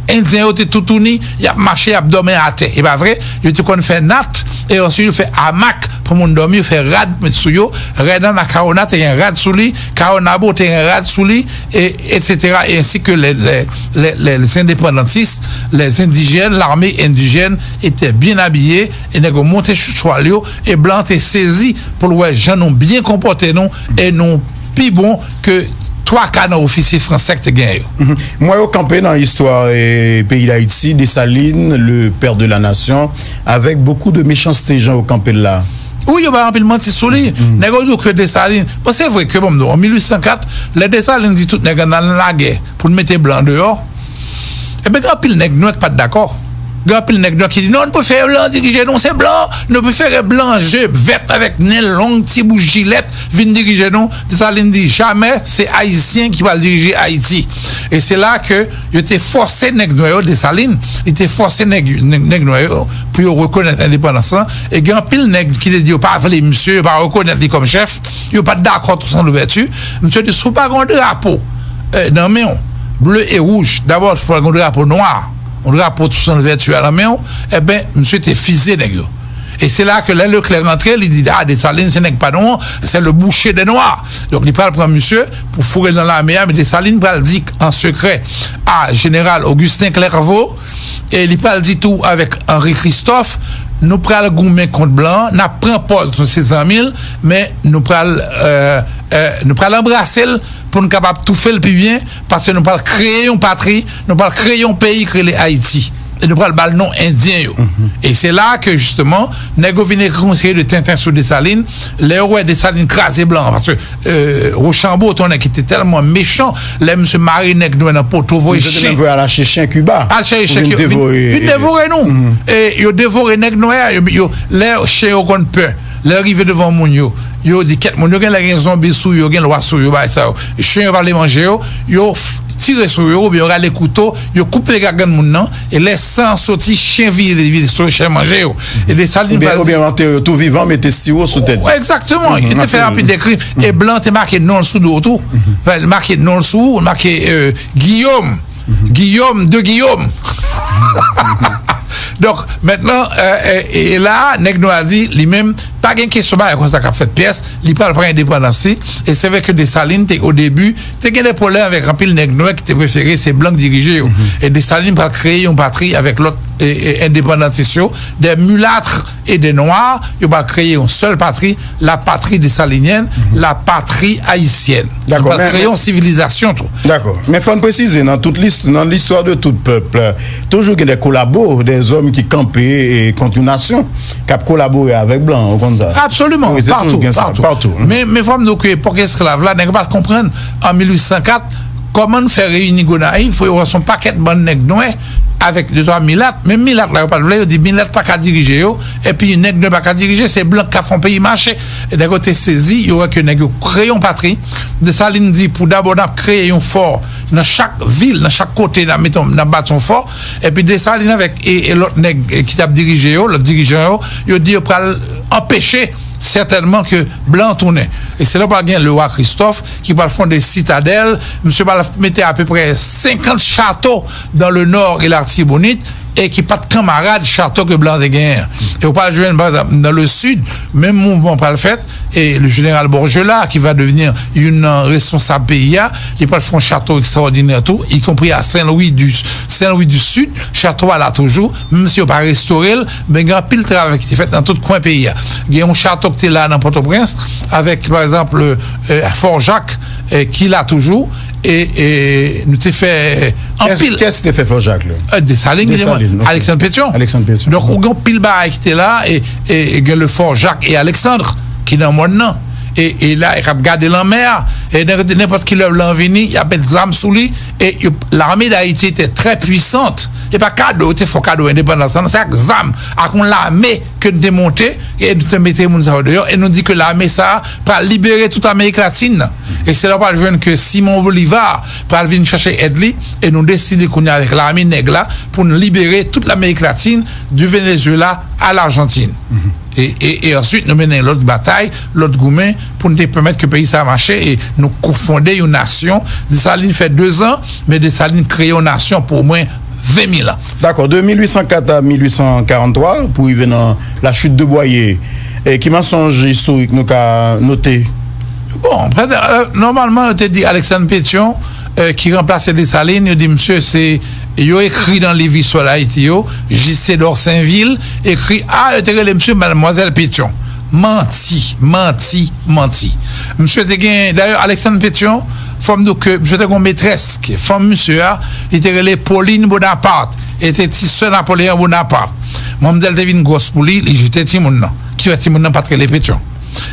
Endyen yo te toutouni, y ap mache, y ap dòmi atè. E pa vre, yo te konn fè nat, e answit yo fè amak pou moun dòmi, yo fè rad met sou yo. Rènan Kawona te gen rad sou li, Kawonabo te gen rad sou li, e, etsetera. E ensi ke les, les, les, les indépendantistes, les indigènes, l'armée indigène était bien habillée, e nèg yo monte sou chwal yo, e blan te sezi pou l wè jan nou byen konpòte nou, e nou pi bon ke twa ka nan ofisye fransè ki te genyen yo. Mhm. Mwen yo kanpe nan istwa, eh, peyi Dayiti, Desalin, le père de la nation, avec beaucoup de méchanceté, jan yo kanpe l la. Wi, yo bay anpil manti sou li. Nèg yo di w ke Desalin, bon, se vre ke, bon, an mil uit san kat, lè Desalin di tout nèg an al nan lagè pou n mete blan deyò, ebyen, gen anpil nèg nwè ki pa t dakò. Gen anpil nèg nwè ki di, "Non, nou prefere blan dirije nou, se blan, nou prefere blan je vèt avèk nen long, ti bout jilèt vin dirije nou." Desalin di, "Jamè, se Ayisyen ki pral dirije Ayiti." E se la ke yo te fòse nèg nwè yo, Desalin, li te fòse nèg, nèg, nèg nwè yo pou yo rekonèt endepandans lan. E gen anpil nèg ki te di yo pa vle misye, yo pa rekonèt li kòm chèf, yo pa t dakò Toussaint Louverture. Misye di, "Si w pa gen yon drapo, eh, nan men w, ble e wouj, dabò, si w pa gen yon drapo nwa, yon drapo Toussaint Louverture a nan men w," ebyen, misye te fize nèg yo. E se la ke lè Leclerc rantre, li di, "Ah, Desalin, se nèg pa nou an, c'est le boucher des Noirs." Donk, li pral pran misye pou foure l nan lame a, men Desalin pral di an sekrè a jeneral Augustin Clerveau, e li pral di tou avèk Henri Christophe, "Nou pral goumen kont blan an, n ap pran pòz nou se zanmi l, men nou pral, euh, euh, nou pral anbrase l pou n kapab toufe l pi byen, paske nou pral kreye yon patri, nou pral kreye yon peyi ki rele Ayiti. E nou pral ba l non Endyen yo." E se la ke, jisteman, nèg yo vin ekri yon seri de tenten sou Desalin. Lè yo wè Desalin kraze blan an, paske, euh, Rochambeau, t on nèg ki te tèlman mechan, lè misye mare nèg nwè nan poto, voye chen. Misye te menm voye al achte chen Kiba. Al chèche chen Kiba, vin, vin devore nou. E yo devore nèg nwè, yo, yo, lè chen yo konn pè. Lè yo rive devan moun yo, yo di kèt moun yo, genlè gen zonbi sou yo, gen lwa sou yo, bagay sa yo. Chen yo pa vle manje yo, yo f-, tire sou yo, oubyen yo rale kouto, yo koupe gagann moun nan, e lè san an soti, chen vire, vire sou chen manje yo. E Desalin pral di, oubyen antere yo tou vivan, mete siwo sou tèt yo. Egzakteman, yo te fè anpil de krim. E blan te make non l sou do w tou. Fè l make non l sou ou, make, euh, Guillaume. Guillaume de Guillaume. Donk, mentnan, euh, e, e la, nèg nwè a di, li menm, pa gen kesyon bagay konsa k ap fèt pyès, li pral pran endepandans li, e se vre ke Desalin te, o debi, te gen de pwoblèm avèk anpil nèg nwè ki te prefere se blan k dirije yo. E Desalin pral kreye yon patri avèk lòt, e, e, endepandantis yo, des mulâtres et des noirs, yo pral kreye yon sèl patri, la patrie dessalinienne, la patrie haïtienne. Dakò, nou pral kreye yon sivilizasyon tou. Dakò. Men fò n presize, nan tout lis-, nan listwa de tout pèp, toujou gen de kolabo, de zòm ki kanpe, e, kont yon nasyon, k ap kolabore avèk blan, ou konn sa? Absoliman, patou, patou. Men, men fò m di w ke epòk esklav la, nèg yo pa t konprann, an mil uit san kat, kòman n fè reyini Gonayiv, pou yo wè se yon pakèt bann nèg nwè, avèk de twa milat, men milat la yo pa t vle, yo di milat pa ka dirije yo, epi nèg nwè pa ka dirije, se blan k ka fè yon peyi mache. E nèg yo te sezi, yo wè ke nèg yo kreye yon patri. Desalin di, pou dabò, n ap kreye yon fò nan chak vil, nan chak kote, n ap mete yon, n ap bati yon fò. Epi Desalin avèk e, e lòt nèg, e, ki t ap dirije yo, lòt dirijan yo, yo di yo pral anpeche sètènman ke blan tounen. E se la pral gen Lewa Kristòf ki pral fonde Sitadèl. Misye pral mete apeprè senkant chato dans le Nord et l'Artibonite, e ki pa t kanmarad chato ke blan te genyen an. E ou pral jwenn, pa egzanp, nan le Sud, menm mouvman pral fèt, e le jeneral Borgella, ki va devenir youn nan responsab peyi a, li pral fè yon chato ekstraòdinè tou, ikonpri a Saint-Louis du, Saint-Louis du Sud, chato a la toujou, menm si yo pa restore l, men gen anpil travay ki te fèt nan tout kwen peyi a. Gen yon chato ki te la nan Pòtoprens, avèk, pa egzanp, euh, Fort Jacques, euh, ki la toujou, E, e nou te fè anpil. Kès te fè Fò Jak la? Desalin, Desalin, Alexandre Pétion. Alexandre Pétion. Donk, ou gen anpil bagay ki te la, e, e, e gen le Fort Jacques et Alexandre ki nan mòn nan. E, e la, e k ap gade lanmè a. E nenpòt ki lè blan vini, y ap met zam sou li. E lame d Ayiti te trè pwisant. E pa kado, yo te fè kado endepandans lan, se ak zam, ak yon lame ke nou te monte, e nou te mete moun sa yo deyò, e nou di ke lame sa a pral libere tout Amerik Latin nan. E se la w pral jwenn ke Simon Bolivar pral vin chache èd li, e nou deside kounye a avèk lame nèg la pou n libere tout Lamerik Latin, di Venezuela a Lajantin. E, e, e answit, nou mennen lòt batay, lòt goumen, pou n te pèmèt ke peyi sa a mache, e nou konfonde yon nasyon. Desalin fè dezan, men Desalin kreye yon nasyon pou omwen ven mil an. Dakò, de mil uit san kat a mil uit san karanntwa, pou rive nan la chute de Boyer. E ki mansonj istorik nou ka note? Bon, prèt, euh, nòmalman, yo te di Alexandre Pétion, euh, ki ranplase Desalin, yo di misye se, yo ekri nan liv istwa Dayiti yo, J C Dorsainville ekri, a, yo te rele misye Madmwazèl Pétion. Manti, manti, manti. Misye te gen, dayè, Alexandre Pétion, fò m di w ke misye te gen yon metrès, ke fanm misye a, li te rele Pauline Bonaparte, e te ti sè Napoleon Bonaparte. Manmzèl te vin gwòs pou li, li jete timoun nan, ki fè timoun nan pa t rele Pétion.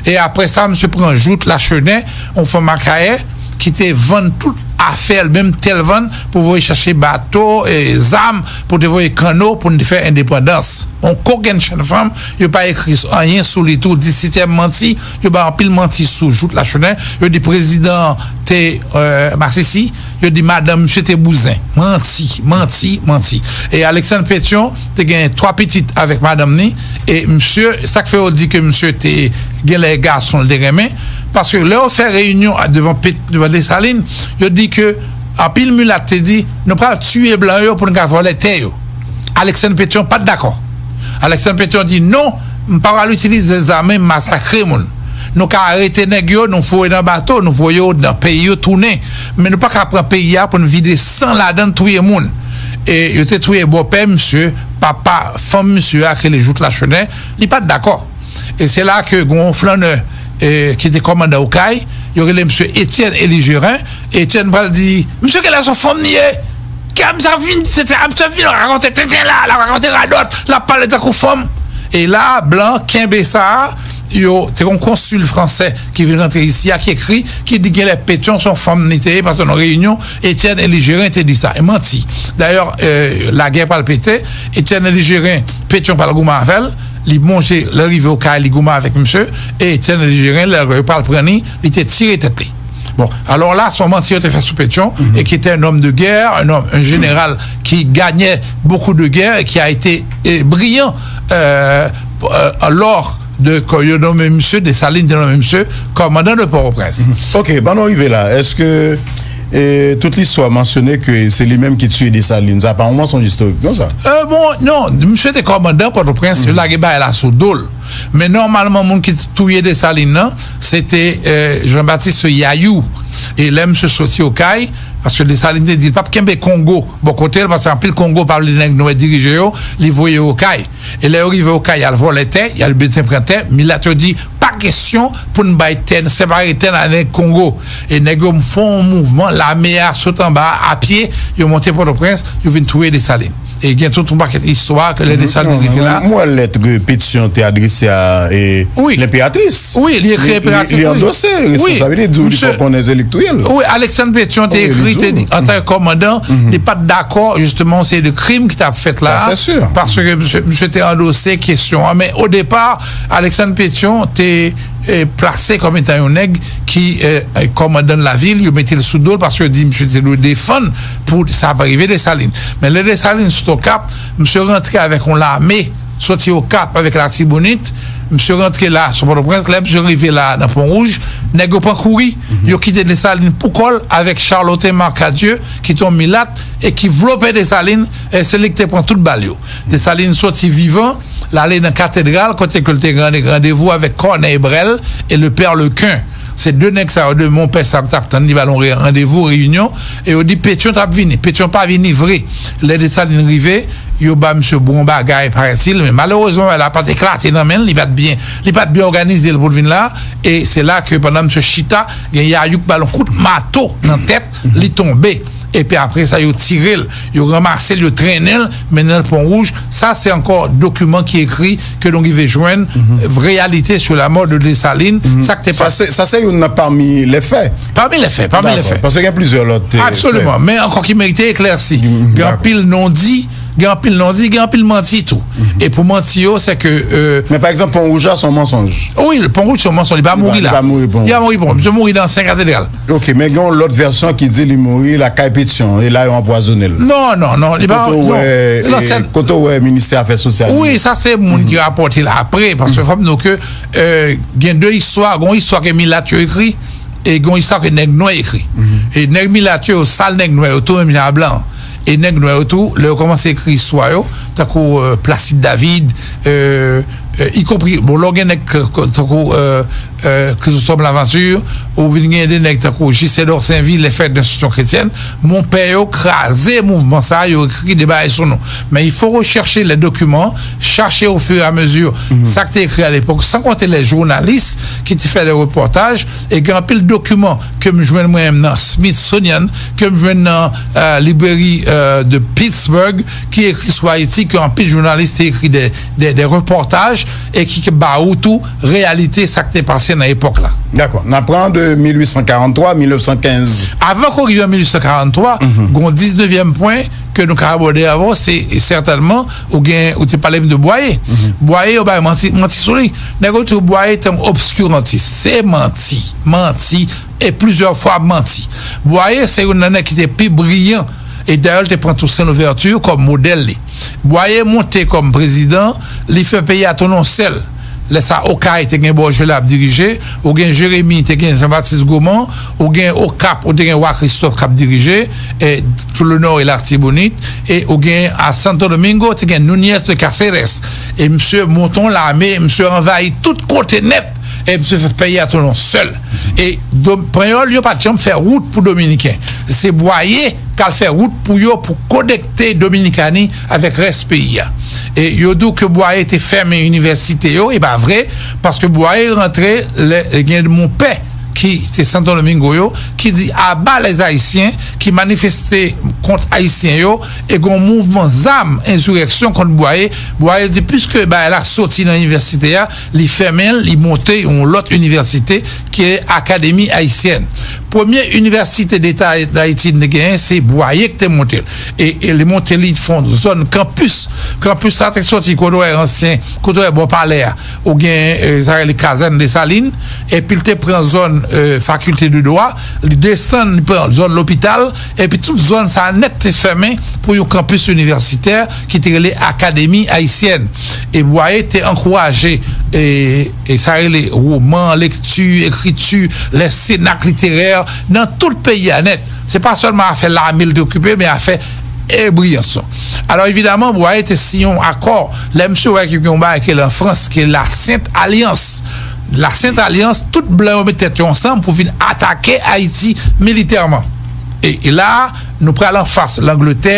E apre sa, misye pran jouk Lachenen, yon fanm Akayè, ki te vann tout afè l, menm tè l vann, pou voye chache bato, e zam, pou te voye kanno, pou n te fè endepandans. Yon kokennchenn fanm, yo pa ekri anyen sou li tou, disityèm manti, yo bay anpil manti sou jouk Lachenen, yo di prezidan te, euh, masisi, yo di madanm misye te bouzen. Manti, manti, manti. E Alexandre Pétion te gen twa pitit avèk madanm ni, e misye, sa k fè yo di ke misye te gen lè gason l te renmen, paske lè yo fè reyinyon a, devan Pet-, devan Desalin, yo di ke anpil milat te di, nou pral tiye blan yo pou n ka vòlè tè yo. Alexandre Pétion pa t dakò. Alexandre Pétion di, non, m pa pral itilize zam, m masakre moun. Nou ka arete nèg yo, nou voye nan bato, nou voye yo nan peyi yo tounen. Men nou pa ka pran peyi a pou n vide san ladan l, touye moun. E yo te touye bòpè misye, papa fanm misye a, ki rele jouk Lachenen, li pa t dakò. E se la ke gen yon flannè, e, ki te kòmandan Okay, yo rele misye Etienne Élie Gérin. Etienne pral di, misye genlè se yon fanm li ye. Ki a misye ap vin, se te, a misye ap vin rakonte tenten la, l ap rakonte radòt, l ap pale tankou fanm. E la, blan kenbe sa, yo te gen yon konsil fransè ki vin rantre isi a, ki ekri, ki di genlè Pétion se yon fanm li te ye, paske nan reyinyon, Etienne Élie Gérin te di sa. E manti. Dayè, euh, lagè pral pete, Etienne Élie Gérin, Pétion pral goumen avè l, li monte, lè rive Okay, li goumen avèk misye, e Etienne Élie Gérin, lè yo pral pran li, li te tire tèt li. Bon, alò la, se yon manti yo te fè sou Pétion, et qui était un homme de guerre, un homme, un général qui gagnait beaucoup de guerres et qui a été, euh, brillant, euh, euh, lors de, ke yo nonmen misye, Desalin te nonmen misye kòmandan de Pòtoprens. Ok, ban nou rive la. Èske, e, tout listwa mansyone ke se li menm ki tiye Desalin? Sa pa yon mansonj istorik, non, sa? Euh, bon, non, misye te kòmandan Pòtoprens, yo lage bagay la sou do l. Men nòmalman, moun ki t-, touye Desalin nan, se te, euh, Jean-Baptiste Yayou. E lè misye soti Okay, paske Desalin te di l p ap kenbe Kongo bò kote l, paske anpil Kongo pa vle nèg nwè dirije yo, li voye yo Okay. E lè yo rive Okay, y al vòlè tè, y al bezwen pran tè, milat yo di, pa kesyon pou n bay tè, separe tè n ak nèg Kongo. E nèg yo fè yon mouvman, lame a sot anba a, a pye, yo monte Pòtoprens, yo vin touye Desalin. E gen tout yon pakèt istwa ke lè Desalin rive la. M wè lèt ke Pétion te adrese a, e, lenperatris. Wi, li ekri enperatris, wi. Li andose responsabilite, li di w li pa konnen se li k touye l. Wi, Alexandre Pétion te ekri, te di, antanke kòmandan, li pa t dakò, jisteman, se de krim ki t ap fèt la. Paske misye, misye te andose kesyon an. Men o depa, Alexandre Pétion te, e, plase kòm etan yon nèg ki, e, e, kòmandan lavil, yo mete l sou do l paske yo di misye te dwe defann pou sa pa rive Desalin. Men lè Desalin sot Okap, misye rantre avèk yon lame, soti Okap avèk Latibonit, misye rantre la sou Pòtoprens, lè misye rive la nan Pon Wouj, nèg yo pran kouri, yo kite Desalin pou kò l avèk Charlotin Marcadieu, ki te yon milat, e ki vlope Desalin, e se li ki te pran tout bal yo. Desalin soti vivan, l ale nan katedral, kote ke l te gen randevou avèk Corneille Brel e le père Lequin. Se de nèg sa yo, de monpè sa yo t ap tann li ba l yon re- randevou, reyinyon, e yo di Petyon t ap vini. Petyon pa vini vre. Lè Desalin rive, yo ba misye bon bagay, paraît-il, men malerezman, bagay la pa t eklate nan men l, li pa t byen, li pa t byen òganize l pou l vin la, e se la ke pandan misye chita, gen Yayou k ba l yon kout mato nan tèt, li tonbe. Epi apre sa, yo tire l, yo ranmase l, yo trennen l, mennen l Pon Wouj. Sa, se ankò dokiman ki ekri ke nou rive jwenn, reyalite sur la mort de Desalin, sa k te Sa pase. se, sa se youn nan pami lè fè. Pami lè fè, pami lè Dakò. fè. Paske gen plizyè lòt, eh, Absoliman, fè. men ankò ki merite eklèsi. Mm, Gen dakò. anpil non-di, gen anpil non-di, gen anpil manti tou. E pou manti yo, se ke, euh, Men pa egzanp, Pon Wouj la, se yon mansonj. Wi, Pon Wouj se yon mansonj, li pa Li pa, mouri li la. pa mouri, Pon Li pa Wouj. mouri, Pon Wouj. Misye mouri nan Sen Katedral. Ok, men gen yon lòt vèsyon ki di li mouri lakay Petyon, e la yo anpwazonnen l. Non, non, non, li pa, Kote w non. wè, Nan eh, sèn kote w wè ministè afè sosyal yo? Wi, sa se moun ki rapòte l apre, paske fò m di w ke, euh, gen de istwa, gen yon istwa ke milat yo ekri, e gen yon istwa ke nèg nwè ekri. E nèg milat yo, yo sal nèg nwè yo tou, menm jan a blan. E nèg nwè yo tou, lè yo kòmanse ekri istwa yo, tankou, euh, Placide David, euh, euh, ikonpri, bon, lè w gen nèg k- k- tankou, euh, euh, Chrysostome Laventure, ou vin gen de nèg tankou J C Dorsainville, les frères d'instruction chrétienne, monpè yo kraze mouvman sa, yo ekri de bagay sou nou. Men il faut rechercher les documents, chercher au fur et à mesure sa ki te ekri à l'époque, sans compter les journalistes ki te fè de repòtaj, e gen anpil dokiman ke m jwenn mwen menm nan Smithsonian, ke m jwenn nan, euh, libreri, euh, de Pittsburgh, ki ekri sou Ayiti, ke anpil jounalis te ekri de, de, de repòtaj, e ki, ki ba ou tou reyalite sa k te pase nan epòk la. Dakò. N ap pran de mil uit san karant twa, mil nèf san kenz. Avan ke w rive an mil uit san karant twa, gon diznevyèm pwen ke nou ka abòde avè w, se sètènman, ou gen, ou te pale m de Bwaye. Bwaye, yo bay manti, manti sou li. Nèg yo di w Bwaye te yon obskirantis. Se manti, manti, e plizyè fwa manti. Bwaye se youn nan nèg ki te pi briyan, e dayè, l te pran Toussaint Louverture kòm modèl li. Bwaye monte kòm prezidan, li fè peyi a tounen yon sèl. Lè sa, Okay te gen Bòjela ap dirije, ou gen Jeremi te gen Jean-Baptiste Gomont, ou gen Okap, ou te gen Wa Christophe k ap dirije, e tout le nò e Latibonit, e ou gen a Santo Domingo, te gen Núñez de Cáceres. E misye monte yon lame, misye anvayi tout kote nèt, e misye fè peyi a tounen yon sèl. E do- Panyòl yo pa t janm fè wout pou Dominiken. Se Bwaye k al fè wout pou yo, pou konekte Dominikani avèk rès peyi a. E yo di w ke Bwaye te fèmen inivèsite yo, e pa vre, paske Bwaye rantre lè gen monpè ki se Santo Domingo yo, ki di aba les Haïtiens ki manifeste kont Ayisyen yo, e gon mouvman zam, ensireksyon kont Bwaye. Bwaye di, piske bagay la soti nan inivèsite a, li fèmen l, li monte yon lòt inivèsite ki Akademi Ayisyèn. Premye inivèsite deta Dayiti n te genyen, se Bwaye ki te monte l. E, e li monte li fè yon zòn kanpis. Kanpis la te soti kote w wè ansyen, kote w wè bò palè a. Ou gen, e, sa rele kazèn Desalin. Epi l te pran zòn, e, fakilte de dwa. Li desann, li pran zòn lopital. Epi tout zòn sa a nèt te fèmen pou yon kanpis inivèsitè ki te rele Akademi Ayisyèn. E Bwaye te ankouraje, e, e sa rele woman, lekti, ekriti, lè senak literè nan tout peyi a nèt. Se pa sèlman afè lame l te okipe, men afè ebriyans lan. Alò, evidaman, Bwaye te siyen yon akò. Lè misye wè ke gen yon bagay ki rele an Frans, ki rele la Sent Alyans. La Sent Alyans, tout blan yo met tèt yo ansanm pou vin atake Ayiti militèman. E, e la, nou pral anfas Langletè,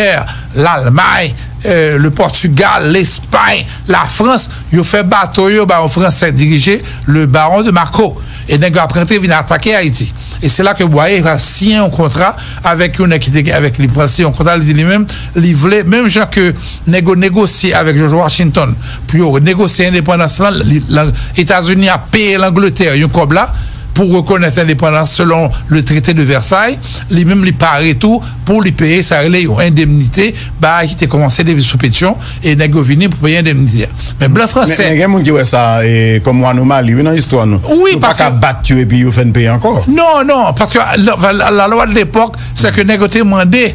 Lalmay, euh, le Pòtigal, Lespay, Lafrans, yo fè bato yo ba yon Fransè dirije, le Baron de Macquot. E nèg yo ap rantre vin atake Ayiti. E se la ke Bwaye pral siyen yon kontra avèk yon nèg ki te gen avèk li. Pral siyen yon kontra, li di li menm, li vle, menm jan ke nèg yo negosye avèk George Washington pou yo negosye endepandans lan, li, lan, Etazini ap peye Langletè yon kòb la pou rekonèt endepandans selon le traité de Versailles, li menm li pare tou pou li peye sa rele yon endemnite, bagay ki te kòmanse depi sou Petyon, e nèg yo vini pou peye endemnite a. Men blan Men, fransè men gen moun ki wè sa, e, kòm yon anomali, wi, nan istwa nou. Wi, Nou pa paske ka bat yo epi yo fè n peye ankò. Non, non, paske la, la, la lwa de lepòk, se ke nèg yo te mande,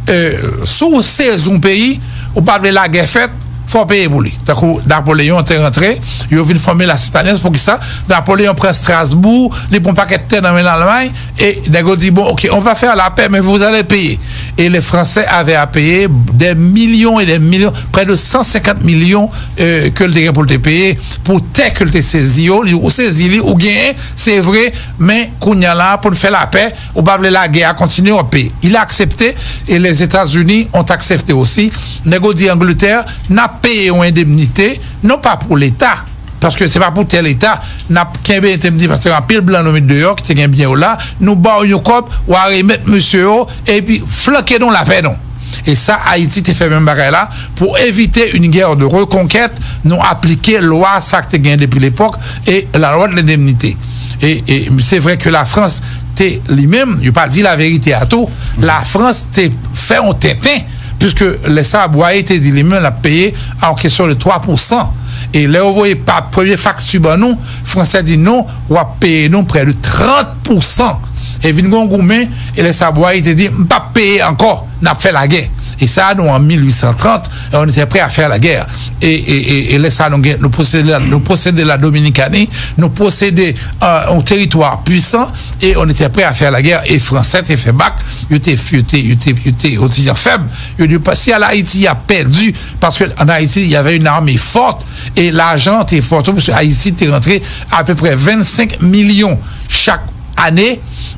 e, si w sezi yon peyi, ou pa vle lagè fèt, fò w peye pou li. Tankou Napoleyon te rantre, yo vin fòme la Sent Alyans, poukisa? Napoleyon pran Strasbourg, li pran pakèt tè nan men Lalmay, e nèg yo di, bon, ok, on va faire la paix, mais vous allez payer. Et les Français avaient à payer des millions et des millions, près de cent cinquante millions euh, ke l te gen pou l te peye pou tè ke l te sezi yo. Li, ou sezi li, ou genyen, se vre, men kounye a la, pou n fè lapè, ou pa vle lagè a kontinye, w ap peye. Il a accepté, et les États-Unis ont accepté aussi. Nèg yo di Angleterre, n ap peye yon endemnite, non pa pou Leta, paske se pa pou tè Leta, n ap kenbe, te m di, paske anpil blan nou met deyò, ki te gen byen yo la, nou ba w yon kòb, w a remèt mesye yo, epi flanke nou lapè nou. E sa, Ayiti te fè menm bagay la, pou evite une guerre de reconquête, nou aplike lwa sa k te gen depi lepòk, e la loi de l'indemnité. E, e se vre ke Lafrans te, li menm, yo pa di laverite a tou, Lafrans te fè yon tenten, puiske lè sa Bwaye te di li menm l ap peye an kesyon de twa pousan. E lè yo voye pa premye fakti ban nou, Fransè di non, w ap peye nou prè de trant pousan. E vin gon goumen, e lè sa Bwaye te di, m p ap peye ankò, n ap fè lagè. E sa, nou an mil uit san trant, e on était prêt à faire la guerre. E, e, e, e lè sa, nou gen, nou posede, nou posede la Dominikani, nou posede euh, un territoire puissant, et on était prêt à faire la guerre, e Fransè te fè bak, yo te, yo te, yo te, yo te, yo te fèb, yo di, si al Ayiti, y a pèdi, paske an Ayiti, y avait une armée forte, e lajan te fò tou, paske Ayiti te rantre apeprè vennsenk milyon chak ane,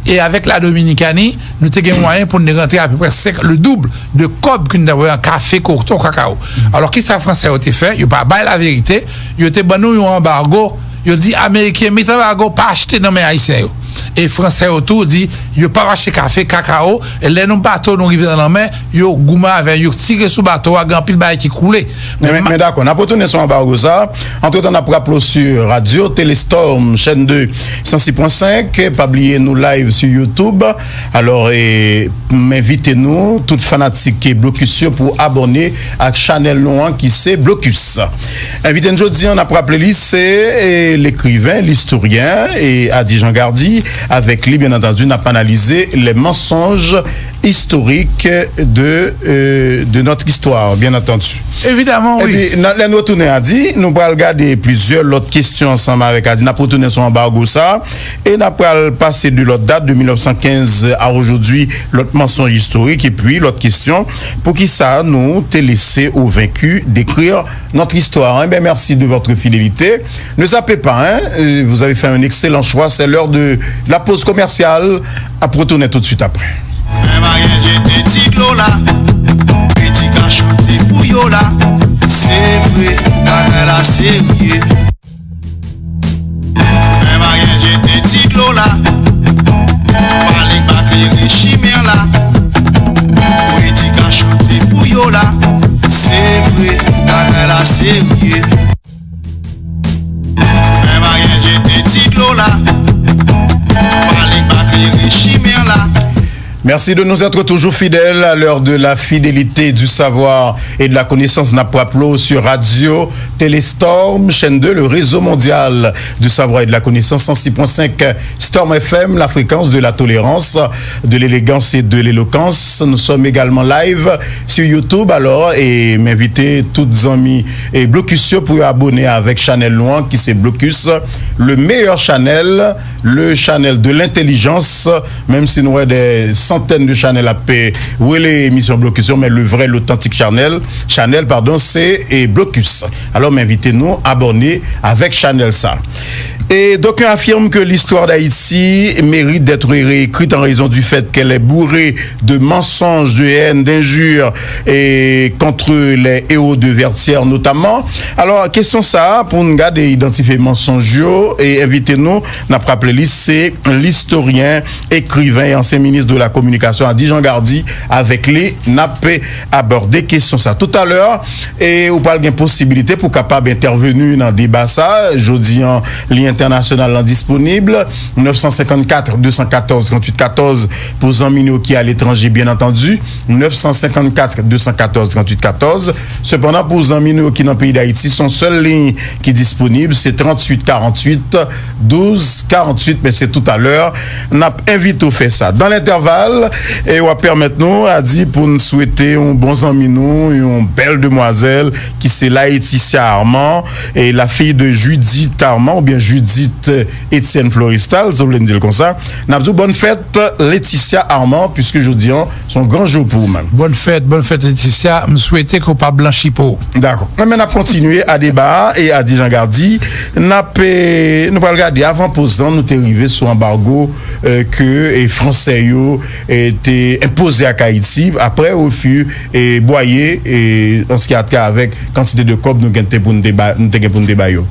e avèk la Dominikani, nou te gen mwayen pou n te rantre apeprè senk, le double de kòb ke n t ap wè an kafe, koton, kakao. Alò, kisa Fransè yo te fè? Yo pa bay laverite, yo te ban nou yon anbago, yo di Ameriken, met anbago, pa achte nan men Ayisyen yo. E Fransè yo tou di, yo p ap achte kafe, kakao, e lè nou bato nou rive nan lanmè, yo goumen avè yo, tire sou bato a, gen anpil bagay ki koule. Men, men, men dakò, n ap retounen sou anbago sa. Antretan, n ap raple w sou radyo Telestorm, chèn de, san sis pwen senk. Pa bliye nou live sou YouTube. Alò, e, m envite nou, tout fanatik Blokis yo, pou abòne ak chanèl nou an ki se Blokis. Envite n jodi an, n ap raple li, se, e, lekriven, listoryen, e, Ady Jean Gardy. Avèk li, byen antandi, n ap analize les mensonges historiques de, euh, de notre histoire, bien entendu. Evidaman, wi. Epi, nan, lè nou retounen Ady, nou pral gade plizyè lòt kesyon ansanm avèk Ady. N ap retounen sou anbago sa, e n ap pral pase de lòt dat, de mil nèf san kenz à aujourd'hui, lòt mansonj istorik, epi lòt kesyon, poukisa nou te lese au vaincu d'écrire notre histoire. Eh bien, merci de votre fidélité. Ne zappez pas, hein, euh, vous avez fait un excellent choix. C'est l'heure de la pause commerciale. Ap retounen tout de suite après. Mwen pa gen jete ti dlo la, kredi ka chante pou yo la. Se vre, bagay la serye. Mwen pa gen jete ti dlo la, pale pa klere chimè la. Kredi ka chante pou yo la. Se vre, bagay la serye. Mwen pa gen jete ti dlo la, pale pa klere chimè la. Merci de nous être toujours fidèles à l'heure de la fidélité, du savoir et de la connaissance. N ap raple w sur Radio Téléstorm, chaîne deux, le réseau mondial du savoir et de la connaissance, cent six point cinq Storm F M, la fréquence de la tolérance, de l'élégance et de l'éloquence. Nous sommes également live sur YouTube. Alors, e m envite tout zanmi e Blokis yo pou yo abòne avèk chanèl nou an, ki se Blokis, le meilleur channel, le channel de l'intelligence, menm si nou wè des centaines de chanèl ap, e, rele emisyon Blokis yo, men le vrai, l'authentique channel, chanèl, pardon, se, e, Blokis. Alò, m envite nou abòne avèk chanèl sa. Et d'aucuns affirment que l'histoire d'Haïti mérite d'être réécrite en raison du fait qu'elle est bourrée de mensonges, de haine, d'injures et contre les héros de Vertières notamment. Alò, kesyon sa a, pou n gade idantifye mansonj yo, e envite nou, n ap raple li, se listoryen, ekriven e ansyen minis de la kominikasyon, Ady Jean Gardy. Avèk li, n ap abòde kesyon sa. Toutalè, e ou pral gen posibilite pou kapab entèveni nan deba sa. Jodi an, liy entènasyonal lan disponib, nèf san senkannkat, de san katòz, tranntuit katòz, pou zanmi nou ki aletranje, byen antandi, nèf san senkannkat, de san katòz, tranntuit katòz. Sepandan, pou zanmi nou ki nan peyi Dayiti, se yon sèl liy ki disponib, se tranntuit karanntuit, douz karanntuit, men se toutalè n ap envite w fè sa. Dans l'intervalle, E w ap pèmèt nou, Adi, pou n swete yon bon zanmi nou, yon bèl demwazèl, ki se Laetitia Armand, e la fille de Judith Armand, oubyen Judith Etienne Florestal, si w vle n di l konsa. N ap di w bòn fèt, Laetitia Armand, piske jodi an, se yon gran jou pou ou menm. Bòn fèt, bòn fèt, Laetitia. M swete ke w pa blanchi po. Dakò. Enben, n ap kontinye a deba a, e Adi Jean Gardy, n ap, e, nou pral gade avan poz lan, nou te rive sou anbago, e, ke, e, Fransè yo, e, te enpoze ak Ayiti, apre refi, e, Bwaye, e, an se ki a trait avèk kantite de kòb nou gen te pou n te ba, nou te gen pou n te ba yo.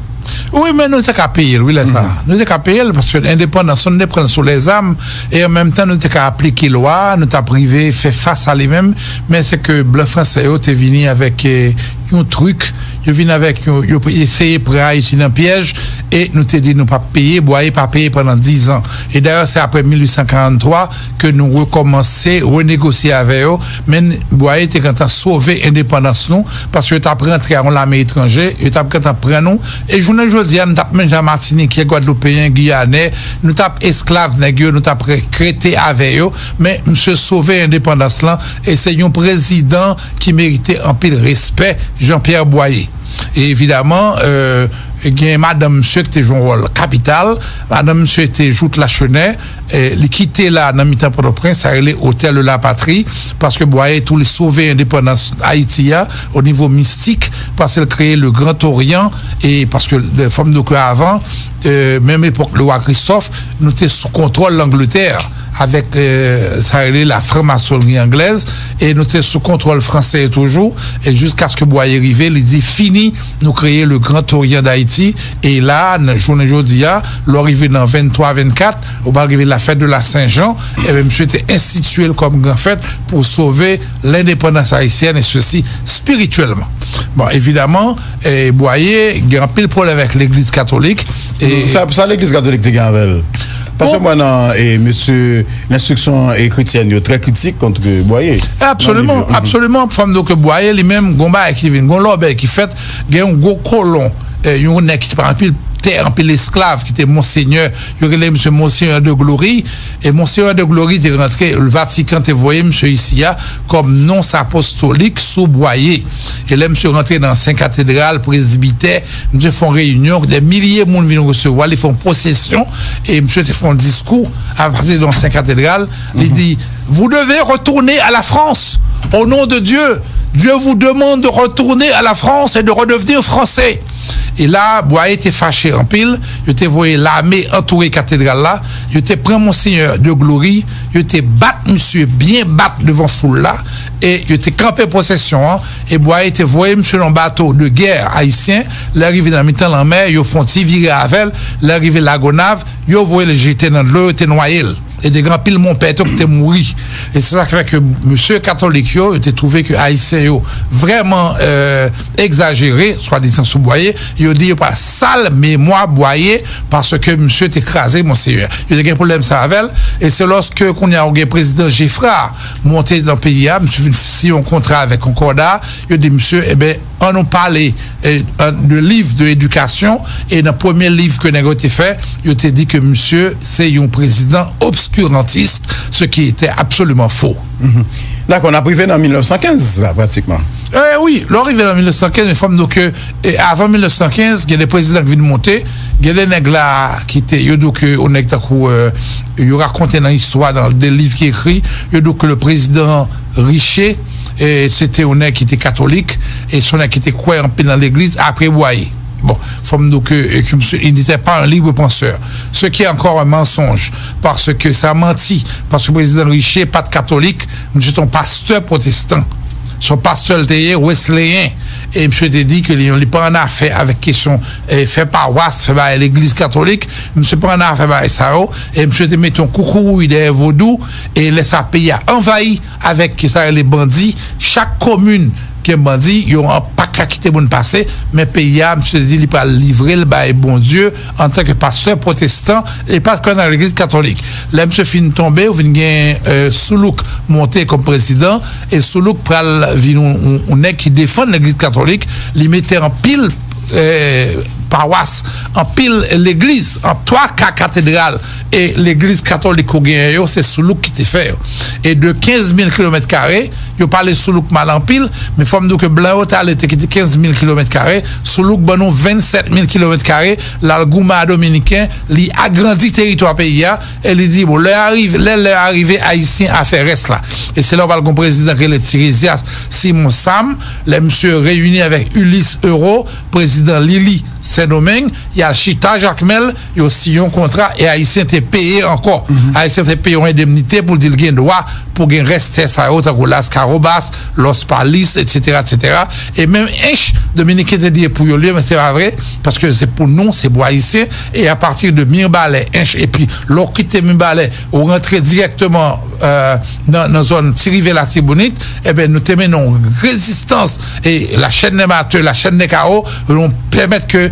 Wi, men nou te ka peye l, wi, lè sa. Nou te ka peye l, paske endepandans, nou te pran l sou lèzam, e an menm tan, nou te ka aplike lwa, nou t ap rive fè fas a li menm, men se ke blan fransè yo te vini avèk, e, yon trik, yo vin avèk yon, yo eseye pran Ayiti nan pyèj, e nou te di nou p ap peye, Bwaye pa peye pandan diz an. E dayè, se apre mil uit san karant twa ke nou rekòmanse renegosye avè yo, men Bwaye te gentan sove endepandans nou, paske yo t ap rantre a yon lame etranje, yo t ap gentan pran nou, e jounen jodi a, nou t ap menm jan Matinikè, Gwadloupeyen, Giyanè, nou t ap esklav nèg yo, nou t ap re-, rete avè yo, men misye sove endepandans lan, e se yon prezidan ki merite anpil respè, Jean-Pierre Bwaye. E evidaman, e, gen madanm misye ki te jwe yon wòl kapital. Madanm misye te Jouthe Lachenais. E, li kite la nan mitan Pòtoprens, sa rele Hôtel de la Patrie, paske Bwaye tou li sove endepandans Ayiti a o nivo mistik, paske l kreye le Grand Orient, e paske, e, fò m di w ke avan, e, menm epòk lewa Kristòf, nou te sou kontwòl Langletè avèk, e, sa rele la franmasonri anglèz, e nou te sou kontwòl fransè toujou, e jiskaske Bwaye rive, li di, "Fini, nou kreye le Grand Orient d'Haïti," e la, nan jounen jodi a, lè w rive nan venntwa, vennkat, ou pral rive la fête de la Saint-Jean, e ben, misye te enstitiye l kòm gran fèt pou sove lendepandans ayisyèn, e sesi spirityèlman. Bon, evidaman, e, Bwaye gen anpil pwoblèm avèk legliz katolik. E sa, sa legliz katolik te gen avè l? Paske mwen nan, e, mesye, lenstriksyon, e, kretyèn yo trè kritik kont Bwaye. Absoliman, absoliman. Fò m di w ke Bwaye li menm, gon bagay ki vin, gon lòbèy ki fèt, gen yon gwo kolon, e, yon nèg ki te pran anpil tè, anpil esklav, ki te monsenyè, yo rele misye Monseigneur de Glory, e Monseigneur de Glory te rantre, Vatikan te voye misye isi a, kòm nons apostolik sou Bwaye. E lè misye rantre nan ansyen katedral, prezbitè, misye fè yon reyinyon, dè milye moun vin resevwa l, li fè yon pwosesyon, e misye te fè yon diskou apati de ansyen katedral, li di, "Vous devez retourner à la France. Au nom de Dieu, Dieu vous demande de retourner à la France et de redevenir français." E la, Bwaye te fache anpil, yo te voye lame antoure katedral la, yo te pran Monseigneur de Glory, yo te bat misye byen bat devan foul la, e yo te kanpe pwosesyon an, e Bwaye te voye misye nan bato de gè ayisyen, lè rive nan mitan lanmè, yo fè yon ti vire avè l, lè rive Lagonav, yo voye l jete nan dlo, yo te nwaye l. E te gen anpil monpè tou ki te mouri. E se sa ki fè ke mesye katolik yo, yo te twouve ke ayisyen yo vrèman, e, egzajere, swadizan sou Bwaye, yo di yo pral sal memwa Bwaye, paske misye te kraze Monseyè. Yo te gen pwoblèm sa avè l, e se lòske kounye a ou gen prezidan Geffrard monte nan peyi a, misye vin siyen yon kontra avèk Konkòda, yo di misye, e ben, ann nou pale, e, an, de liv de edikasyon, e nan premye liv ke nèg yo te fè, yo te di ke misye se yon prezidan obskirantis, ce qui était absolument faux. Dakò, n ap rive nan mil nèf san kenz la, pratikman. E wi, lè w rive nan mil nèf san kenz, men fò m di w ke, e, avan mil nèf san kenz, gen de prezidan ki vin monte, gen de nèg la ki te, yo di w ke, yon nèg tankou, e, yo rakonte nan istwa, nan de liv ki ekri, yo di w ke le président Riché, e, se te yon nèg ki te katolik, e se yon nèg ki te kwè anpil nan legliz, apre Bwaye. Bon, fò m di w ke, e, ke misye, il n'était pas un libre penseur. Ce qui est encore un mensonge, paske sa manti, paske prezidan Riché pa t katolik, misye se yon pastè pwotestan. Se yon pastè l te ye, wesleyen. E misye te di ke li, li pa annafè avèk kesyon, e, fè pawas, fè bagay legliz katolik. Misye pa annafè bagay sa yo. E misye te mete yon koukouwouy dèyè vodou. E lè sa, peyi a anvayi avèk sa rele bandi. Chak komin gen bandi, yo an pa ka kite moun pase. Men peyi a, misye te di li pral livre l bay Bondye antanke pastè pwotestan, e pa kwè nan legliz katolik. Lè misye fin tonbe, ou vin gen, e, Soulouk monte kòm prezidan, e Soulouk pral vin yon, yon, yon nèg ki defann legliz katolik, li mete anpil, e, pawas, anpil legliz, an twa ka katedral e legliz katolik ou genyen yo, se Soulouk ki te fè yo. E de kenz mil kilomèt kare, yo pale Soulouk mal anpil, men fò m di w ke blan yo t ale te kite kenz mil kilomèt kare, Soulouk ban nou vennsèt mil kilomèt kare, l al goumen a Dominiken, li agrandi teritwa peyi a, e li di, bon, lè arive, lè, lè a rive, Ayisyen a fè rès la. E se la w pral gon prezidan ki rele Tiresias Simon Sam, lè misye reyini avèk Ulysse Euro, prezidan Lili Sendomeng, y al chita Jakmèl, yo siyen yon kontra, e Ayisyen te peye ankò. Ayisyen te peye yon endemnite pou l di l gen dwa pou gen rès tè sa yo, tankou Las Carobas, Los Palis, etsetera, etsetera. E menm Ench, Dominiken te di e pou yo l ye, men se pa vre, paske se pou nou, se pou Ayisyen. E apati de Mibalè, Ench, epi lè w kite Mibalè, ou rantre dirèkteman, euh, nan, nan zòn Ti Rivyè Latibonit, ebyen, nou te mennen yon rezistans. E la chaîne des Martyrs, la chaîne des Carreaux, nou pèmèt ke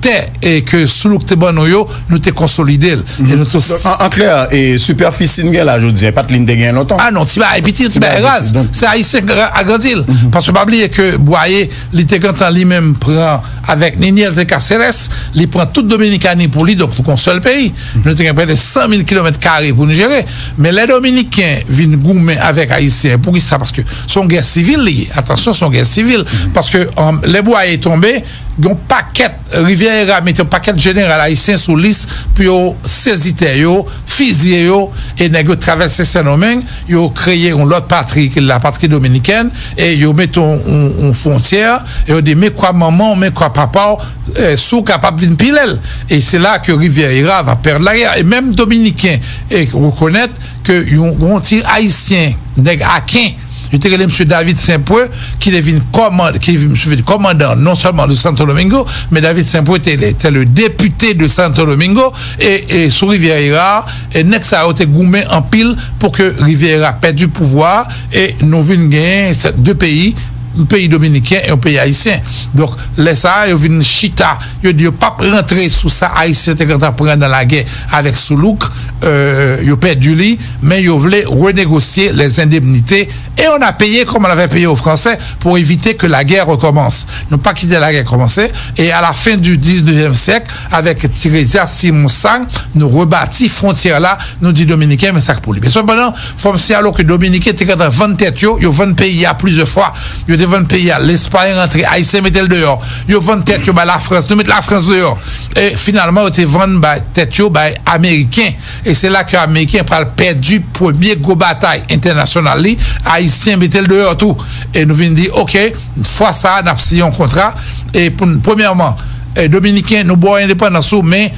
tè e ke Soulouk te ban nou yo, nou te konsolide l. E nou te Donk, an, an klè, e sipèfisi n gen la jodi a, e pa t li n te gen lontan. Ah non, ti bagay piti, ti bagay raz. Se Ayisyen ki agrandi l. Paske pa bliye ke Bwaye, li te gentan li menm pran avèk Ninièz e Caceres, li pran tout Dominikani pou li, donk pou gon sèl peyi. Nou te gen prè de san mil kilomèt kare pou n jere. Men lè Dominiken vin goumen avèk Ayisyen, poukisa? Paske se yon gè sivil li ye. Atansyon, se yon gè sivil. Paske, um, lè Bwaye tonbe, yon pakèt, Rivyè Era mete yon pakèt jeneral ayisyen sou lis pou yo sezi tè yo, fizye yo, e nèg yo travèse Sendomeng, yo kreye yon lòt patri, ki la patri dominikèn, e yo mete yon, yon, yon fwontyè, e yo di, men kwa manman w, men kwa papa w, eh, si w kapab vin pile l. E se la ke Rivyè Era va pèd lagè. E menm Dominiken, eh, rekonèt ke yon, yon ti Ayisyen, nèg Aken, yo te rele misye David Saint-Preux, ki te vin kòmand-, ki vin, misye vin kòmandan non sèlman de Santo Domingo, men David Saint-Preux te, te le député de Santo Domingo, e, e sou Rivyè Era, e nèg sa yo te goumen anpil pou ke Rivyè Era pèdi pouvwa, e nou vin genyen se de peyi, yon peyi dominiken e yon peyi ayisyen. Donk, lè sa a, yo vin chita, yo di yo p ap rantre sou sa Ayisyen te gentan pran nan lagè avèk Soulouk, euh, yo pèdi li, men yo vle renegosye les indemnités et on a payé comme on avait payé aux Français pour éviter que la guerre recommence. Nou pa kite lagè kòmanse, e à la fin du dix-neuvième siècle, avèk Tiresias Simon Sam, nou rebati fwontyè la, nou di Dominiken, men sa k pou li. Men sepandan, fò m siyale w ke Dominiken te gentan vann tèt yo, yo vann peyi a plizyè fwa. Yo te vann peyi a, Lespay rantre, Ayisyen mete l deyò. Yo vann tèt yo bay Lafrans, nou met Lafrans deyò. E finalman, yo te vann bay tèt yo bay Ameriken. E se la ke Ameriken pral pèdi premye gwo batay entènasyonal li, Ayisyen mete l deyò tou. E nou vin di, oke, fwa sa a, n ap siyen yon kontra. E pou n, premyèman, e, Dominiken, nou ba w endepandans ou, men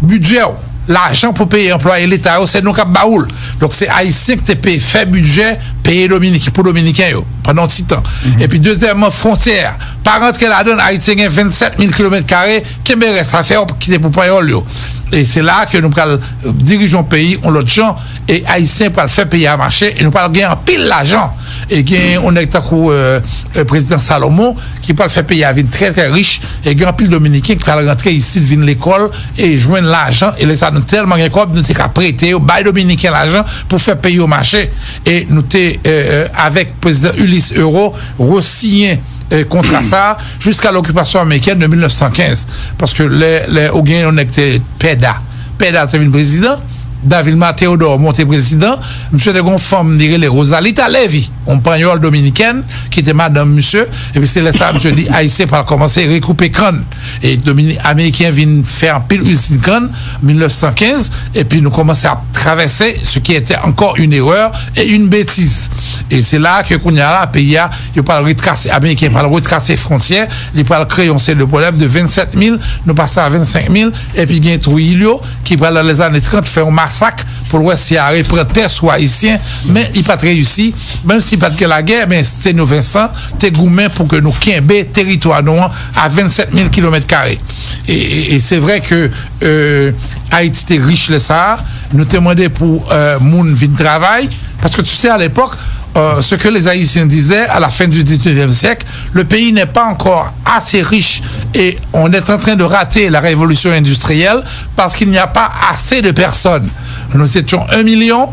bidjè w, lajan pou peye anplwaye leta yo, se nou k ap ba ou l. Donk, se Ayisyen ki te peye, fè bidjè, peye Dominiken, pou Dominiken yo, pandan yon ti tan. Epi, dezyèmman, fwontyè a. Pa rantre ladan l, Ayiti gen vennsèt mil kilomèt kare, kenbe rès afè w, kite pou panyòl yo. E se la ke nou pral, euh, dirije yon peyi, yon lòt jan, e Ayisyen pral fè peyi a mache, e nou pral gen anpil lajan. E gen yon nèg tankou, euh, euh, prezidan Salomon, ki pral fè peyi a vin trè, trè rich, e gen anpil Dominiken ki pral rantre isit, vin lekòl, e jwenn lajan, e lè sa nou tèlman gen kòb, nou te ka prete yo, bay Dominiken lajan pou fè peyi yo mache. E nou te, euh, euh, avèk prezidan Ulysse Euro, resiyen, euh, kontra sa a, jiska lokipasyon amerikèn de mil nèf san kenz. Paske lè, lè ou gen yon nèg te Pèda, Pèda te vin prezidan, Davilma Théodore monte prezidan, misye te gon fanm, li rele Rosalita Levy, yon panyòl dominikèn, ki te madanm misye, epi se lè sa a, misye di, Ayisyen pral kòmanse rekoupe kann. E Domini-, Ameriken vin fè anpil izin kann, mil nèf san kenz, epi nou kòmanse ap travèse, ce qui était encore une erreur et une bêtise. E se la ke kounye a la, peyi a, yo pral retrase, Ameriken pral retrase fwontyè, li pral kreye yon seri de pwoblèm de vennsèt mil, nou pase a vennsenk mil, epi gen Trujillo, ki pral nan lèzane trant fè yon masak pou l wè si y a repran tè sou Ayisyen, men li pa t reyisi. Menm si pa t gen lagè, men Sténio Vincent te goumen pou ke nou kenbe teritwa nou an a vennsèt mil kilomèt kare. E, e, e se vre ke, euh, Ayiti te rich lè sa a, nou te mande pou, euh, moun vin travay, paske tu sais, à l'époque, euh, ce que les Haïtiens disaient à la fin du dix-neuvième siècle, le pays n'est pas encore assez riche et on est en train de rater la révolution industrielle parce qu'il n'y a pas assez de personnes. Nous étions un million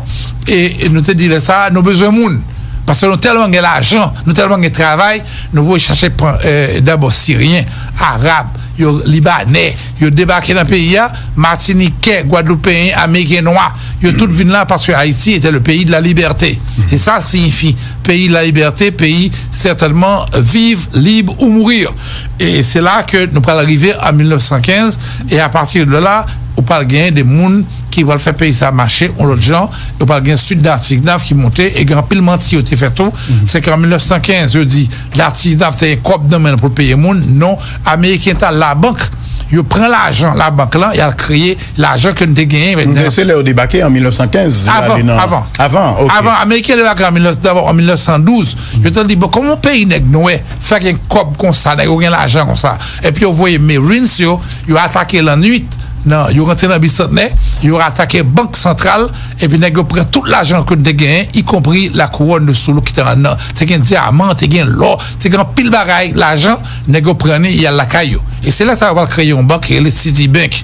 et, et nou te di lè sa a, nou bezwen moun. Paske nou tèlman gen lajan, nou tèlman gen travay, nou voye chache pran, euh, dabò Siryen, Arab, yo Libanè, yo debake nan peyi a, Matinikè, Gwadloupeyen, Ameriken nwa, yo tout vin la paske Ayiti était le pays de la liberté. E sa l siyifi, pays de la liberté, pays certainement vivre libre ou mourir. E se la ke nou pral rive an mil nèf san kenz, e apati de la, ou pral genyen de moun ki pral fè peyi sa mache yon lòt jan, yo pral gen Sud Dartignave ki monte, e gen anpil manti yo te fè tou. Se ke an mil nèf san kenz, yo di Dartignave te gen kòb nan men l pou l peye moun. Non, Ameriken t al labank, yo pran lajan labank lan, y al kreye lajan ke n te genyen. Se lè yo debake an mil nèf san kenz, avan, avan. Avan, ok. Avan, Ameriken debake an mil nèf, dabò an mil nèf san douz, yo te di, bon, kòman yon peyi nèg nwè fè gen kòb konsa, nèg yo gen lajan konsa? Epi yo voye Marines yo, yo atake lannwit, nan, yo rantre nan Bisantnè, yo atake Bank Santral, epi nèg yo pran tout lajan ke n te genyen, ikonpri lakouwòn de Soulo ki te anndan. Te gen dyaman, te gen lò, te gen anpil bagay, lajan, nèg yo pran li, y al lakay yo. E se lè sa yo pral kreye yon bank ki rele Citibank.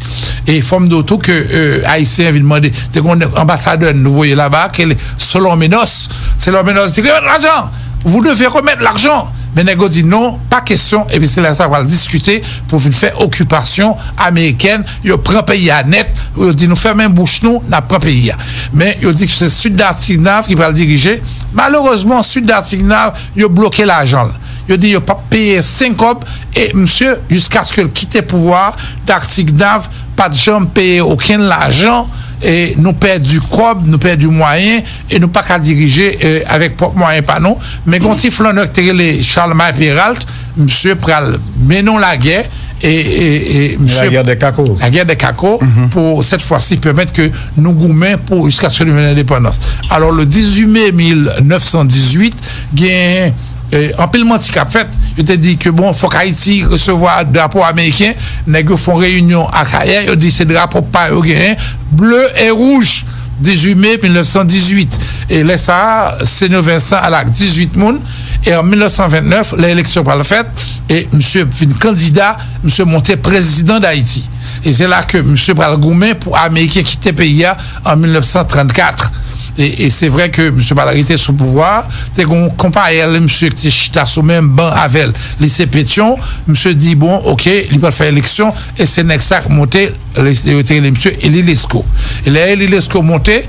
E fò m di w tou ke, euh, Ayisyen vin mande, te gen yon anbasadè nou voye laba, ki rele Solon Menos. Solon Menos di, remèt lajan! Vous devez remettre l'argent! Men nèg yo di non, pa kesyon, epi se lè sa yo pral diskite pou vin fè okipasyon amerikèn, yo pran peyi a nèt, yo di nou fèmen bouch nou, n ap pran peyi a. Men yo di ke se Sud Dartignave ki pral dirije. Malerezman, Sud Dartignave, yo bloke lajan l. Yo di yo p ap peye senk kòb, e misye, jiskaske l kite pouvwa a, Dartignave pa t janm peye okenn lajan, e nou pèdi kòb, nou pèdi mwayen, e nou pa ka dirije, e, avèk pwòp mwayen pa nou. Men gen yon ti flannè ki te rele Charlemagne Péralte, misye pral mennen yon lagè, e, e, e misye, la guerre des Cacos. La guerre des Cacos, pou sèt fwa si pèmèt ke nou goumen pou jiskaske nou jwenn endepandans. Alò, le dizuit me mil nèf san dizuit, gen, e, anpil manti k ap fèt. Yo te di ke, bon, fòk Ayiti resevwa drapo ameriken. Nèg yo fè yon reyinyon Akayè, yo di se drapo pa yo genyen, ble e wouj. Dizuit me mil nèf san dizuit. E lè sa a, Seno Vensan al ak dizuit moun. E an mil nèf san vennèf, lè eleksyon pral fèt, e misye vin kandida, misye monte prezidan Dayiti. E se la ke misye pral goumen pou Ameriken kite peyi a an mil nèf san trannkat. E, e se vre ke misye pral rete sou pouvwa a. Te gen yon konpayèl misye ki te chita sou menm ban avè l. Li se Petyon. Misye di, bon, oke, li pral fè eleksyon. E se nèg sa k monte, li, yo te rele misye Élie Lescot. E lè Élie Lescot monte,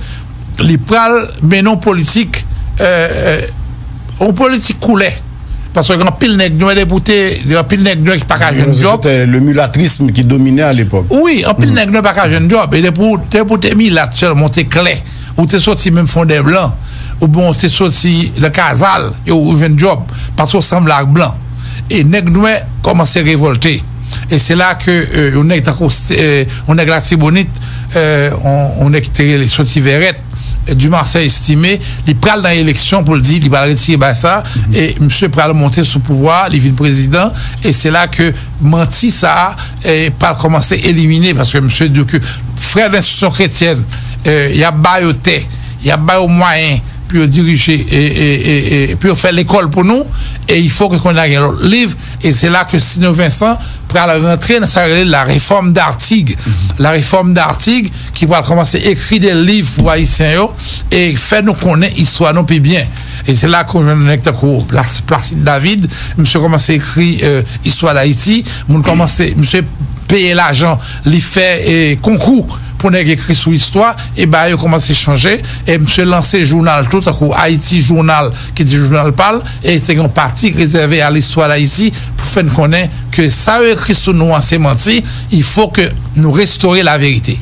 li pral mennen yon politik, euh, euh, yon politik koulè. Paske gen anpil nèg nwè depi w te, gen anpil nèg nwè ki pa ka jwenn djòb. C'était le mulatrisme qui dominait à l'époque. Wi, anpil nèg nwè pa ka jwenn djòb. E depi w, depi w te milat sèlman, w te klè, ou te soti menm fondè blan, oubyen w te soti nan kazal, e w jwenn djòb, paske w sanble ak blan. E nèg nwè kòmanse revòlte. E se la ke, euh, yon nèg tankou, euh, yon nèg Latibonit, euh, yon, yon nèg ki te rele soti Vèrèt, Dumarsais Estimé, li pral nan eleksyon pou l di li pral retire bagay sa, e misye pral monte sou pouvwa a, li vin prezidan, e se la ke manti sa a, e, pral kòmanse elimine, paske misye di ke frè nan enstitisyon kretyèn, e, y ap ba yo tè, y ap ba yo mwayen pou yo dirije, e, e, e, e, pou yo fè lekòl pou nou, e il faut que kounye a gen lòt liv, e se la ke Sino Vensan pral rantre nan sa yo rele la réforme d'Artigues. La réforme d'Artigues, ki pral kòmanse ekri de liv pou Ayisyen yo, e fè nou konnen istwa nou pi byen. E se la ke w jwenn nèg tankou Plas-, Placide David, misye kòmanse ekri, euh, istwa Dayiti, moun kòmanse, misye peye lajan, li fè, e, konkou pou nèg ekri sou istwa, e bagay yo kòmanse chanje, e misye lanse jounal tou, tankou Haïti Journal, ki di jounal pa l, e te gen yon pati rezève a listwa Dayiti pou fè n konnen ke sa yo ekri sou nou an se manti, il faut que nou restore la vérité.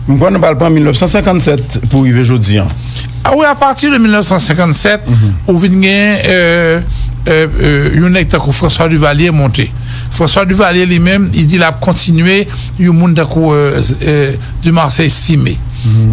M kwè nou pral pran mil nèf san senkannsèt pou rive jodi an. A wi, apati de mil nèf san senkannsèt, ou vin gen, euh, euh, euh, yon nèg tankou François Duvalier monte. François Duvalier li menm, li di l ap kontinye yon moun tankou, euh, euh, Dumarsais Estimé.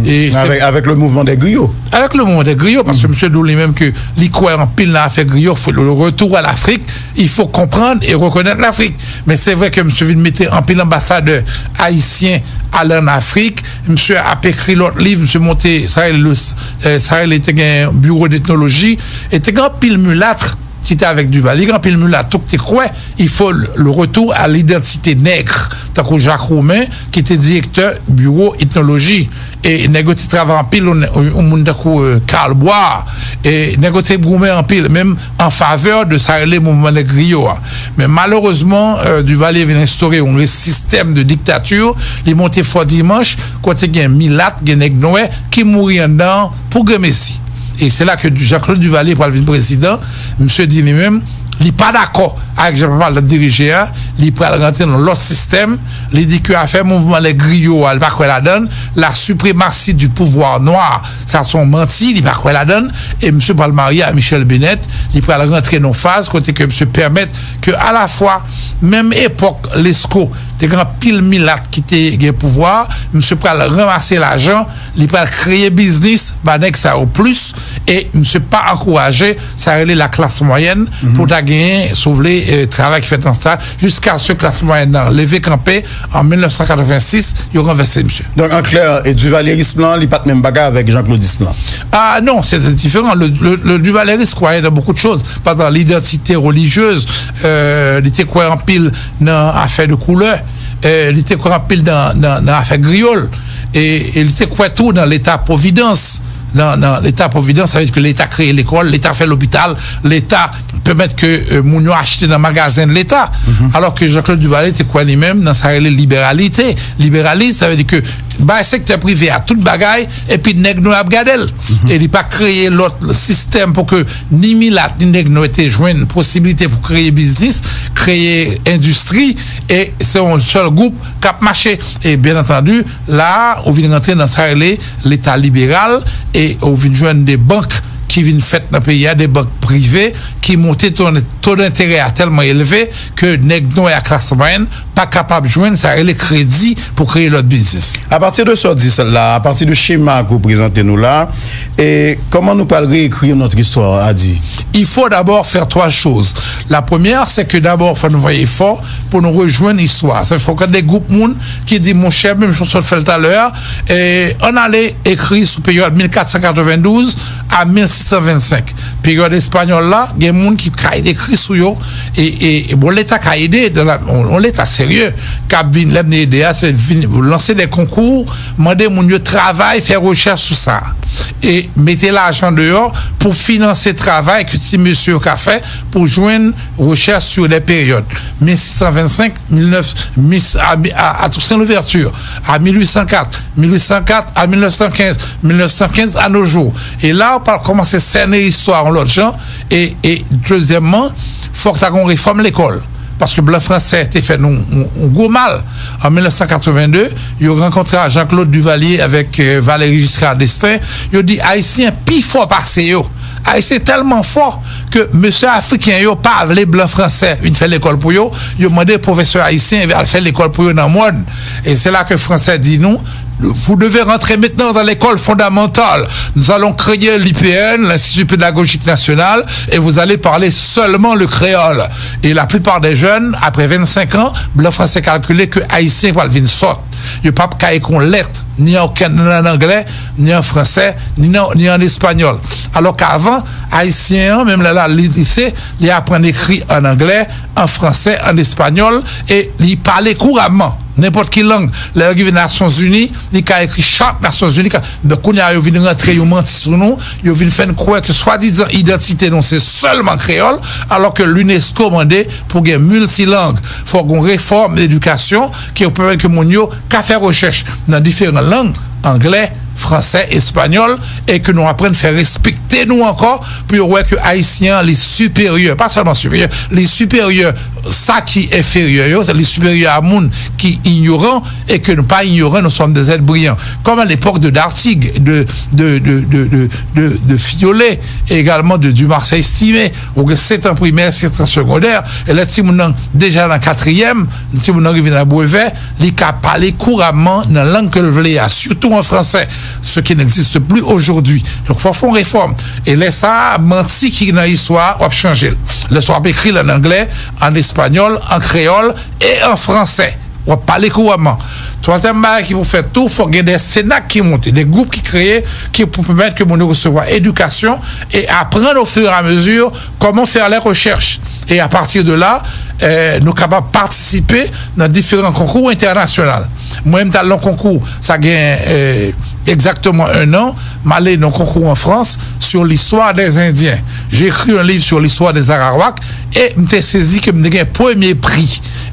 E se avèk, avèk le mouvement des griots. Avèk le mouvement des griots, paske misye di w li menm ke li kwè anpil nan afè griyò, fò le retour à l'Afrique, il faut comprendre et reconnaître l'Afrique. Men se vre ke misye vin mete anpil anbasadè ayisyen ale ann Afrik, misye ap ekri lòt liv, misye monte, sa rele, euh, sa rele te gen biwo d'etnoloji, e te gen anpil milat ki te avèk Duvalier, gen anpil milat tou ki te kwè, il faut le, le retour à l'identité nègre, tankou Jacques Roumain, ki te direktè biwo etnoloji. E nèg yo te travay anpil, yon, yon moun tankou, euh, Karl Bois, E nèg yo te goumen anpil, menm an favè de sa rele mouvman nèg griyo a. Men malerezman, Duvalier vin enstore yon sistèm de diktati, li monte Fò Dimanch, kote gen milat, gen nèg nwè ki mouri anndan pou granmesi. E se la ke Jean-Claude Duvalier pral vin prezidan. Misye di li menm, li pa dakò avèk jan papa l ap dirije a, li pral rantre nan lòt sistèm. Li di ke afè mouvman lè griyo a, li pa kwè ladan l. La suprématie du pouvoir noir, sa se yon manti, li pa kwè ladan l. E misye pral marye a Michèle Bennett, li pral rantre nan faz kote ke misye pèmèt ke alafwa, menm epòk Lesko, te gen anpil milat ki te gen pouvwa, misye pral ranmase lajan, li pral kreye biznis ba nèg sa yo plis, e misye pa ankouraje sa rele laklas mwayèn pou ta genyen, si w vle, travay ki fèt nan sa, jiskaske klas mwayèn nan leve kanpe an mil nèf san katrevensis, yo ranvèse misye. Donk, an klè, e divalyerism lan, li pa t menm bagay avèk janklodism lan. Ah non, se diferan. Le, le, le Duvalier kwayè nan beaucoup de choses. Pa egzanp, l'identité religieuse, li te kwè anpil nan afè de koulè, li te kwè anpil nan, nan, nan afè griyòl, e, e li te kwè tou nan leta pwovidans. Nan, nan leta pwovidans, sa vle di ke leta kreye lekòl, leta fè lopital, leta pèmèt ke moun yo achte nan magazen de leta. Alò ke Jean-Claude Duvalier te kwè li menm nan sa rele liberalite. Liberalis, sa vle di ke bay sektè prive a tout bagay, epi nèg nou ap gade l. E li pa kreye lòt sistèm pou ke ni milat, ni nèg nwè te jwenn posibilite pou kreye biznis, kreye endistri, e se yon sèl gwoup k ap mache. E byen antandi, la a, ou vin rantre nan sa rele leta liberal, e ou vin jwenn de bank ki vin fèt nan peyi a, de bank prive ki monte to, to denterè a tèlman elve ke nèg nwè a klas mwayèn pa kapab jwenn sa rele kredi pou kreye lòt biznis. Apati de sa w di la, apati de chema ke w prezante nou la, e kòman nou pral reekri notre histoire, Adi? Il faut d'abord faire trois choses. La première, c'est que d'abord, fò nou fè efò pou nou rejwenn istwa. Sa fè gen de gwoup moun ki di, monchè, menm jan w sot fè l talè a, e, ann ale ekri sou peryòd mil kat san katrevendouz a mil sis san vennsenk. Peryòd espanyòl la, gen moun ki ka ekri sou yo, e, e, e bon, leta ka ede, dan la, yon, yon leta serye, k ap vin, lè m di ede a, se vin lanse de konkou, mande moun yo travay, fè rechèch sou sa. E mete lajan deyò pou finanse travay ke ti mesye yo ka fè pou jwenn rechèch sur des périodes. Mil sis san vennsenk, mil nèf, mil, à, à, à Toussaint Louverture, à mil huit cent quatre, mil huit cent quatre à mil neuf cent quinze, mil neuf cent quinze à nos jours. E la, ou pral kòmanse sènen istwa yon lòt jan. E, e dezyèmman, fòk ta gen yon refòm lekòl. Paske blan fransè te fè nou yon, yon gwo mal. An mil nèf san katrevenn de, yo rankontre a Jean-Claude Duvalier avèk, eh, Valéry Giscard d'Estaing. Yo di Ayisyen pi fò pase yo. Ayisyen tèlman fò ke mesye afriken yo pa vle blan fransè vin fè lekòl pou yo. Yo mande pwofesè ayisyen al fè lekòl pou yo nan mòn. E se la ke fransè di nou, vous devez rentrer maintenant dans l'école fondamentale. Nous allons créer l'I P N, l'Institut Pédagogique National, et vous allez parler seulement le créole. Et la plupart des jeunes, après vingt-cinq ans, blan fransè kalkile ke Ayisyen pral vin sòt. Yo p ap ka ekri yon lèt, ni an, ni an anglè, ni an fransè, ni an, ni an espanyòl. Alò ke avan, Ayisyen an, menm lè l al lise, li aprann ekri an anglè, an fransè, an espanyòl, e li pale kouramman nenpòt ki lang. Lè l rive Nasyonzini, li ka ekri chat Nasyonzini. Donk, kounye a, yo vin rantre yon manti sou nou, yo vin fè n kwè ke swadizan idantite nou se sèlman kreyòl, alò ke l'UNESCO mande pou gen miltilang. Fòk gen yon refòm edikasyon ki pèmèt ke moun yo ka fè rechèch nan diferan lang, anglè, fransè, espanyòl, e ke nou aprann fè respekte nou ankò, pou yo wè ke Ayisyen an, li siperyè, pa sèlman siperyè, li siperyè sa ki enferyè yo, li siperyè a moun ki inyoran, e ke nou pa inyoran, nous sommes des êtres brillants. Comme à l'époque de Dartigues, de, de, de, de, de, de, de Fiolet, et également de Dumarsais-Estimé, ou gen sèt an primè, sèt an segondè, e lè timoun nan deja nan katriyèm, timoun nan rive nan brevè, li ka pale kouramman nan lang ke l vle a, surtout en français, ce qui n'existe plus aujourd'hui. Donk, fò fè yon refòm. E lè sa a, manti ki nan istwa a, w ap chanje l. Lè sa a, w ap ekri l an anglè, an espanyòl, an kreyòl e an fransè. W ap pale kouramman. Twazyèm bagay ki pou fèt tou, fòk gen de senak ki monte, de gwoup ki kreye, ki pou pèmèt ke moun yo resevwa edikasyon e aprann au fur et à mesure comment faire les recherches. Et à partir de là, eh, nou kapab patisipe nan diferan konkou entènasyonal. Mwen, m t al nan konkou, sa gen, eh, exactement un an, m ale nan konkou an Frans sur l'histoire des Indiens. J'ai écrit un livre sur l'histoire des Arawaks e m te sezi ke m te gen premye pri.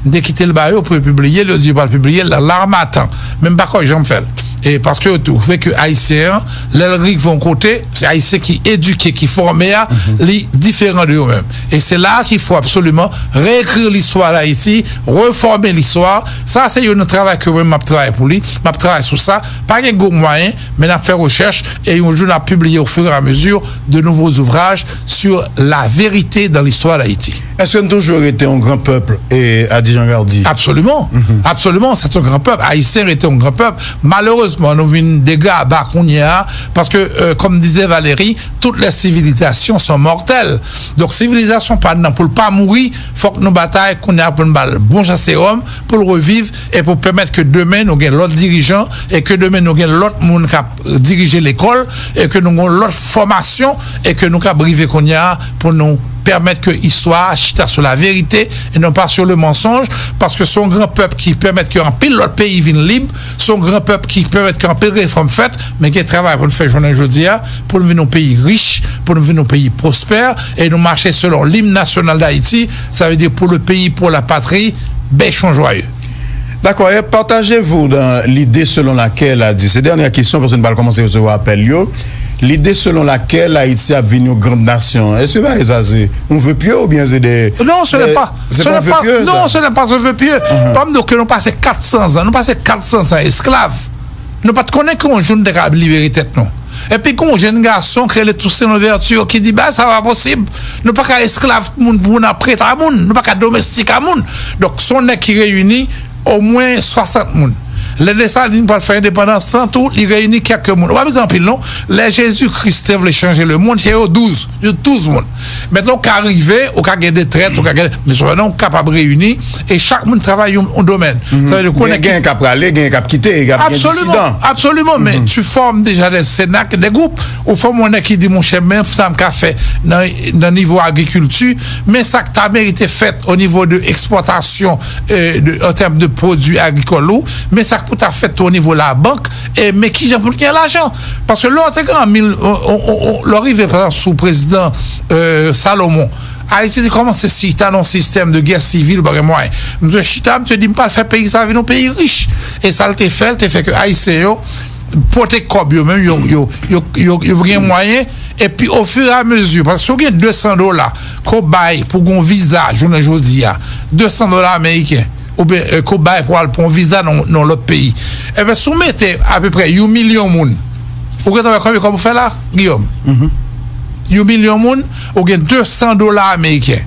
M te kite l ba yo pou yo pibliye l, yo di yo pral pibliye l nan L'Harmattan. Men m pa kwè jan m fè l. E paske yo twouve ke Ayisyen an, lè l rive yon kote, se Ayisyen ki edike, ki fòme a, li diferan de yo menm. E se la a ki fò absoliman reekri listwa Dayiti, refòme listwa. Sa se youn nan travay ke mwen m ap travay pou li, m ap travay sou sa. Pa gen gwo mwayen, men n ap fè rechèch e yon jou n ap pibliye au fur et à mesure de nouveaux ouvrages sur la vérité dans l'histoire d'Haïti. Èske n toujou rete yon gran pèp, e, a di Jean Gardy? Absolument. Absolument, c'est un grand peuple. Ayisyen rete yon gran pèp. Malerezman, nou vin degraba kounye a, paske, euh, comme disait Valéry, toutes les civilisations sont mortelles. Donk, sivilizasyon pa nan pou l pa mouri, fòk nou batay kounye a pou n ba l bon jan sewòm, pou l reviv, e pou pèmèt ke demen nou gen lòt dirijan, e ke demen nou gen lòt moun k ap dirije lekòl, e ke nou gen lòt fòmasyon, e ke nou kab rive kounye a pou nou pèmèt ke istwa a chita sou la verite e non pa sou le mansonj, paske se yon gran pèp ki pèmèt ke anpil lòt peyi vin lib, se yon gran pèp ki pèmèt ke anpil refòm fèt, men gen travay pou n fè jounen jodi a, pou n vin yon peyi rich, pou n vin yon peyi pwospè, e nou mache selon lim nasyonal Dayiti, sa vle di pour le pays, pour la patrie, bêchons joyeux. D'accord, et partagez-vous dans l'idée selon laquelle, a di, se dènyè kesyon, paske nou pral kòmanse resevwa apèl yo, l'idée selon laquelle Ayiti ap vin yon grand nasyon, èske bagay sa se yon vœu pieux oubyen se de... Non, ce n'est pas, ce n'est pas, non, ce n'est pas un vœu pieux. Pam nou ke nou pase kat san zan, nou pase kat san zan esklav. Nou pa t konnen ke yon jou nou te ka libere tèt nou. Epi gen yon jèn gason ki rele Toussaint Louverture ki di, "Bagay sa pa posib. Nou pa ka esklav moun pou moun ap prete a moun. Nou pa ka domestik a moun." Donk, se yon nèg ki reyini omwen swasant moun. Lè Desalin pral fè endepandans lan tou, li reyini kèk moun. Ou pa bezwen anpil, non. Lè Jezi Kris te vle chanje lemonn, se yo douz. Yo douz moun. Mentnan, ou ka rive, ou ka gen de trèt, ou ka gen, men sepandan, ou kapab reyini, e chak moun travay yon, yon domèn. Sa vle di, konnen gen k ap prale, gen k ap kite, gen disidan. Absoliman, absoliman, men tu formes déjà des cénacles, des groupes. Ou fòme yon nèg ki di, "Monchè, men sa m ka fè nan, nan nivo agrikilti, men sa k ta merite fèt o nivo de ekspòtasyon, euh, de, an tèm de pwodui agrikòl ou, men sa k pou ta fèt tou o nivo labank, e men kijan pou n gen lajan." Paske lè w te gen an mil, o, o, o, o, lè w rive, pa egzanp, sou prezidan, euh, Salomon, Ayiti te kòmanse chita nan yon sistèm de gè sivil, pa gen mwayen. Misye chita, misye di, "M pral fè peyi sa vin yon peyi rich." E sa l te fè, l te fè ke Ayisyen yo pote kòb yo menm, yo, yo, yo, yo, yo gen mwayen. Epi, au fur et à mesure, paske si w gen de san dola ke w bay pou gen yon viza, jounen jodi a, de san dola ameriken, oubyen, euh, ke w bay pou al pran yon viza nan, nan lòt peyi, ebyen, si w mete apeprè yon milyon moun, ou gentan wè konbyen kòb ou fè la, Guillaume? Yon milyon moun, ou gen de san dola ameriken.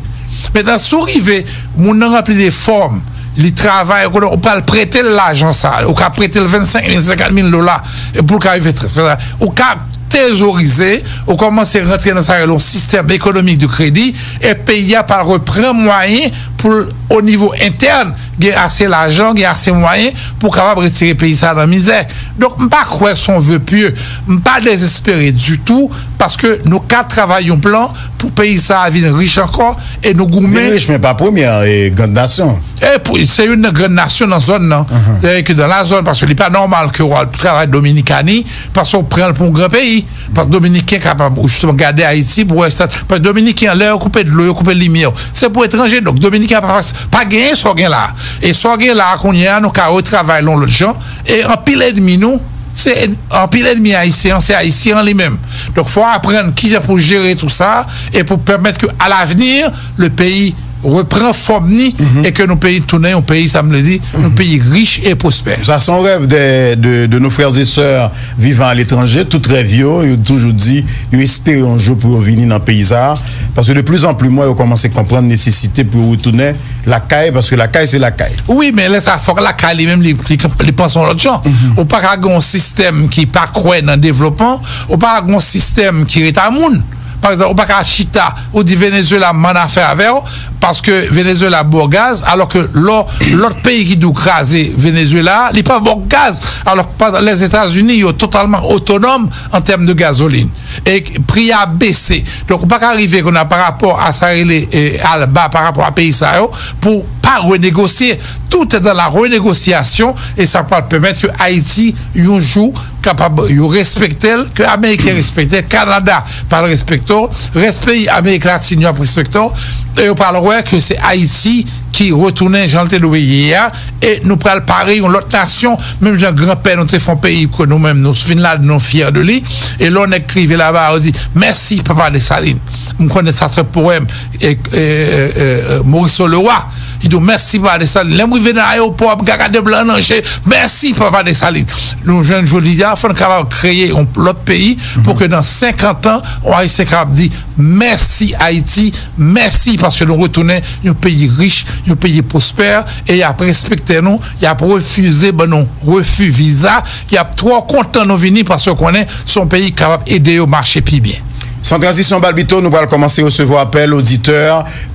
Mentnan, si w rive, moun nan ranpli de fòm, li travay, ou konnen, ou pral prete l lajan sa, ou ka prete l vennsenk mil, senkant mil dola, e pou l ka rive fè sa. Ou ka trezorize, ou kòmanse rantre nan sa yo rele yon sistèm ekonomik de kredi, e peyi a pral reprann mwayen pou l, o nivo entèn, gen ase lajan, gen ase mwayen pou kapab retire peyi sa nan mizè. Donk, m pa kwè se yon vœu pieux. M pa dezespere ditou, paske nou ka travay yon plan pou peyi sa a vin rich ankò, e nou goumen. Vin rich, men pa premyè, e, grand nasyon. E pou, se youn nan gran nasyon nan zòn nan. Dayè ke dans la zone, paske li pa nòmal ke w al travay Dominikani, paske w pran l pou yon gran peyi. Paske Dominiken kapab, ou jisteman gade Ayiti pou wè sa. Paske Dominiken, lè yo koupe dlo, yo koupe limyè. Se pou etranje, donk Dominiken pa, pa genyen sa w gen la. E sa w gen la, kounye a, nou ka retravay l yon lòt jan. E anpil ènmi nou, se èn-, anpil ènmi Ayisyen an, se Ayisyen an li menm. Donk, fò w aprann kijan pou jere tou sa, e pou pèmèt ke, à l'avenir, le pays repran fòm ni, e ke nou peyi tounen yon peyi, sa m vle di, yon peyi rich e pwospè. Sa se yon rèv de, de, de nos frères et sœurs vivant à l'étranger. Tout rèv yo, yo toujou di, yo espere yon jou pou yo vini nan peyi sa. Paske de plus en plus, mwen, yo kòmanse konprann nesesite pou yo retounen lakay, paske lakay, se lakay. Wi, men lè sa, fòk lakay li menm, li, li, li panse yon lòt jan. Ou pa ka gen yon sistèm ki pa kwè nan devlopman, ou pa ka gen yon sistèm ki ret a moun. Pa egzanp, ou pa ka chita, ou di Venezuela, m ann afè avè w, paske Venezuela ba w gaz, alò ke lò, lòt peyi ki di w kraze Venezuela, li pa ba w gaz, alò ke pandan Lèzetazini, yo totalman otonòm an tèm de gazolin. E pri a bese. Donk, ou pa ka rive kounye a pa rapò a sa rele, eh, alba, pa rapò a peyi sa yo, pou pa renegosye. Tout est dans la renégociation, e sa pral pèmèt ke Ayiti, yon jou, kapab yo respekte l, ke Ameriken respekte l, Kanada pral respekte w, rès peyi Amerik Latin yo ap respekte w, e yo pral wè ke se Ayiti ki retounen jan l te dwe ye a, e nou pral pare yon lòt nasyon, menm jan granpè nou te fè yon peyi ke nou menm nou vin ladan, nou fyè de li, e lè yon nèg ki rive laba, yo di, mèsi, papa Desalin. M konnen sa se powèm, e, e, e, e, Morisseau Leroy. Li di w, mèsi, papa Desalin. Lè m rive nan ayewopò a, m ka gade blan nan je, mèsi, papa Desalin. Nou jwenn jodi a, fò n kapab kreye yon lòt peyi pou ke nan senkant an, yon Ayisyen kapab di, mèsi, Ayiti, mèsi, paske nou retounen yon peyi rich, yon peyi pwospè, e y ap respekte nou, y ap refize ban nou refi viza, y ap twò kontan nou vini, paske yo konnen se yon peyi ki kapab ede yo mache pi byen. San tranzisyon, Balbito, nou pral kòmanse resevwa apèl oditè,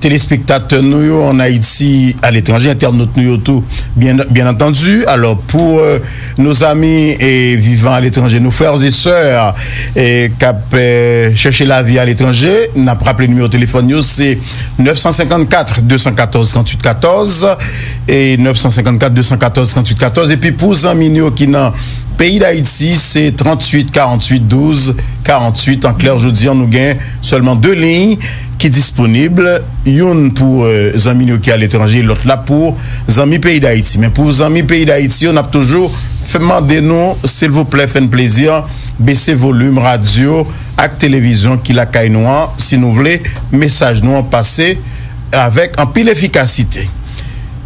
telespektatè nou yo ann Ayiti, aletranje, entènot nou yo tou, byen, byen antandi. Alò, pou, euh, nos amis, eh, vivant à l'étranger, nos frères et sœurs, eh, k ap, eh, chèche lavi aletranje, n ap raple nimewo telefòn yo, se nèf san senkannkat, de san katòz, tranntuit katòz, e nèf san senkannkat, de san katòz, tranntuit katòz. Epi pou zanmi nou yo ki nan peyi Dayiti, se tranntuit karanntuit douz karanntuit. An klè, jodi a, nou gen sèlman de liy ki disponib, youn pou, euh, zanmi nou yo ki aletranje, lòt la pou zanmi peyi Dayiti. Men pou zanmi peyi Dayiti yo, n ap toujou fè mande nou, silvouplè, fè n plezi, bese volim radyo ak televizyon ki lakay nou an, si nou vle mesaj nou an pase avèk anpil efikasite.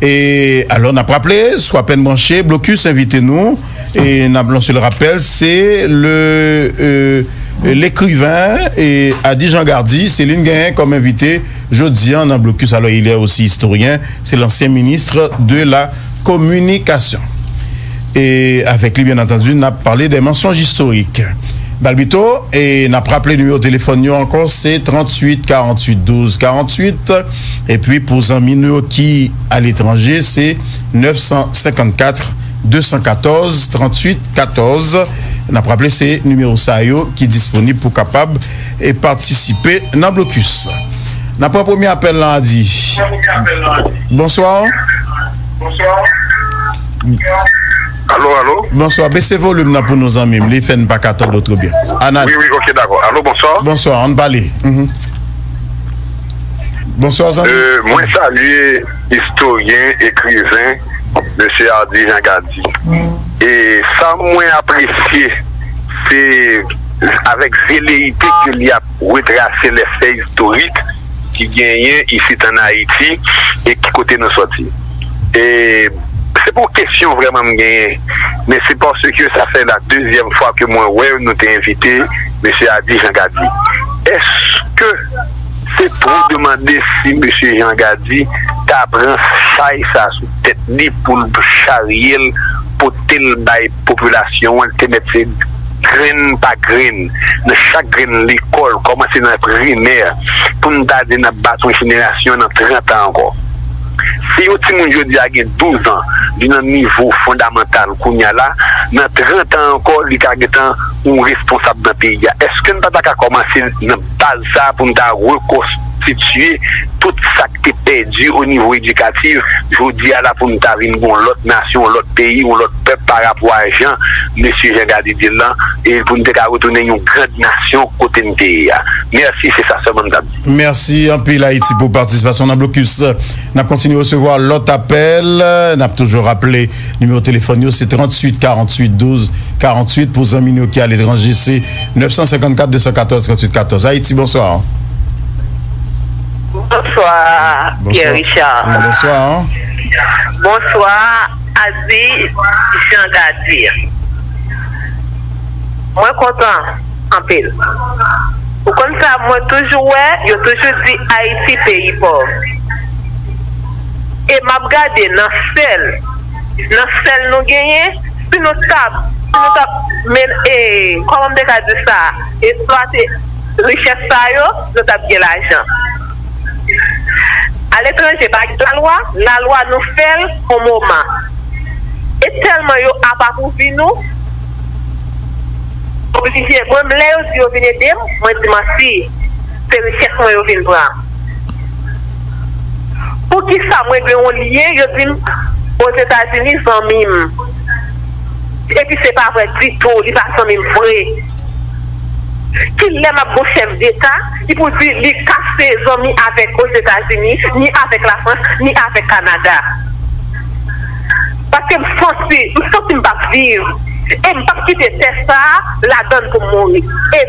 E alò, n ap raple, si w apèn branche, Blokis envite nou, e n ap lanse le rapèl, se le, euh, l'écrivain, e Ady Jean Gardy, se li n genyen kòm envite jodi a nan Blokis. Alò, il est aussi historien, c'est l'ancien ministre de la communication. E avèk li, byen antandi, n ap pale de mensonj istorik. Balbito, e n ap raple nimewo telefòn yo ankò, se tranntuit karanntuit douz karanntuit. Epi pou zanmi nou yo ki aletranje, se nèf san senkannkat, de san katòz, tranntuit katòz. N ap raple, se nimewo sa yo ki disponib pou kapab, e, patisipe nan Blokis. N ap pran premye apèl lan, Ady. Bonswa. Alo, alo. Bonswa, bese volim nan pou nou, zanmi m, li fè n pa ka tande w trè byen. Ann ale. Wi, wi, ok, dakò. Alo, bonswa. Bonswa, ann pale. Mhm. Bonswa, zanmi. Euh, mwen salye istoryen, ekriven, mesye Ady Jean Gardy. E sa mwen apresye, se avèk veleyite ke li ap retrase lè fè istorik ki genyen isit ann Ayiti e ki kote nou sòti. E se pa yon kesyon vrèman m genyen, men se paske sa fè la dezyèm fwa ke mwen wè nou te envite mesye Ady Jean Gardy. Èske se twò demande si mesye Jean Gardy ta pran chay sa sou tèt li pou l charye l, pote l bay popilasyon an, te mèt se grenn pa grenn, nan chak grenn lekòl, kòmanse nan primè, pou n ta di n ap bat yon jenerasyon nan trant an ankò. Si yon timoun jodi a gen douz an, li nan nivo fondamantal kounye a la, nan trant an ankò, li ka gentan yon responsab nan peyi a. Èske n pa ta ka kòmanse nan baz sa a pou n ta rekonstitye tout sa k te pèdi o nivo edikatif, jodi a la pou n ta vin gen yon lòt nasyon, yon lòt peyi, yon lòt pèp pa rapò a jan mesye Jean Gardy di l lan, e pou n te ka retounen yon grand nasyon kote n te ye a. Mèsi, se sa sèlman m t ap di. Mèsi anpil, Ayiti, pou patisipasyon nan Blokis. N ap kontinye resevwa lòt apèl. N ap toujou raple nimewo telefòn yo, se tranntuit karanntuit douz karanntuit. Pou zanmi nou ki aletranje, se nèf san senkannkat de san katòz tranntuit katòz. Ayiti, bonswa. Bonswa, Pierre Richard. Bonswa. Bonswa, Ady Jean Gardy. Mwen kontan anpil. Ou konn sa, mwen toujou wè, yo toujou di Ayiti peyi pòv. E m ap gade nan sèl, nan sèl nou genyen, si nou t ap, si nou t ap men, e, kòman m te ka di sa, eksplwate richès sa yo, nou t ap gen lajan. Aletranje pa gen lalwa, lalwa nou fè l yon moman. E tèlman yo apapouvi nou, oblije, mwen, lè yo di yo vin ede m, mwen di manti, se richès mwen yo vin pran. Poukisa mwen gen yon lyen, yo di m, Ozetazini, zanmi m. Epi se pa vre ditou, li pa zanmi m vre. Kilè m ap gon chèf deta ki pou di li kase zanmi avèk Ozetazini, ni avèk Lafrans, ni avèk Kanada? Paske m santi, m santi m p ap viv. E m p ap kite tè sa a ladann pou m mouri. E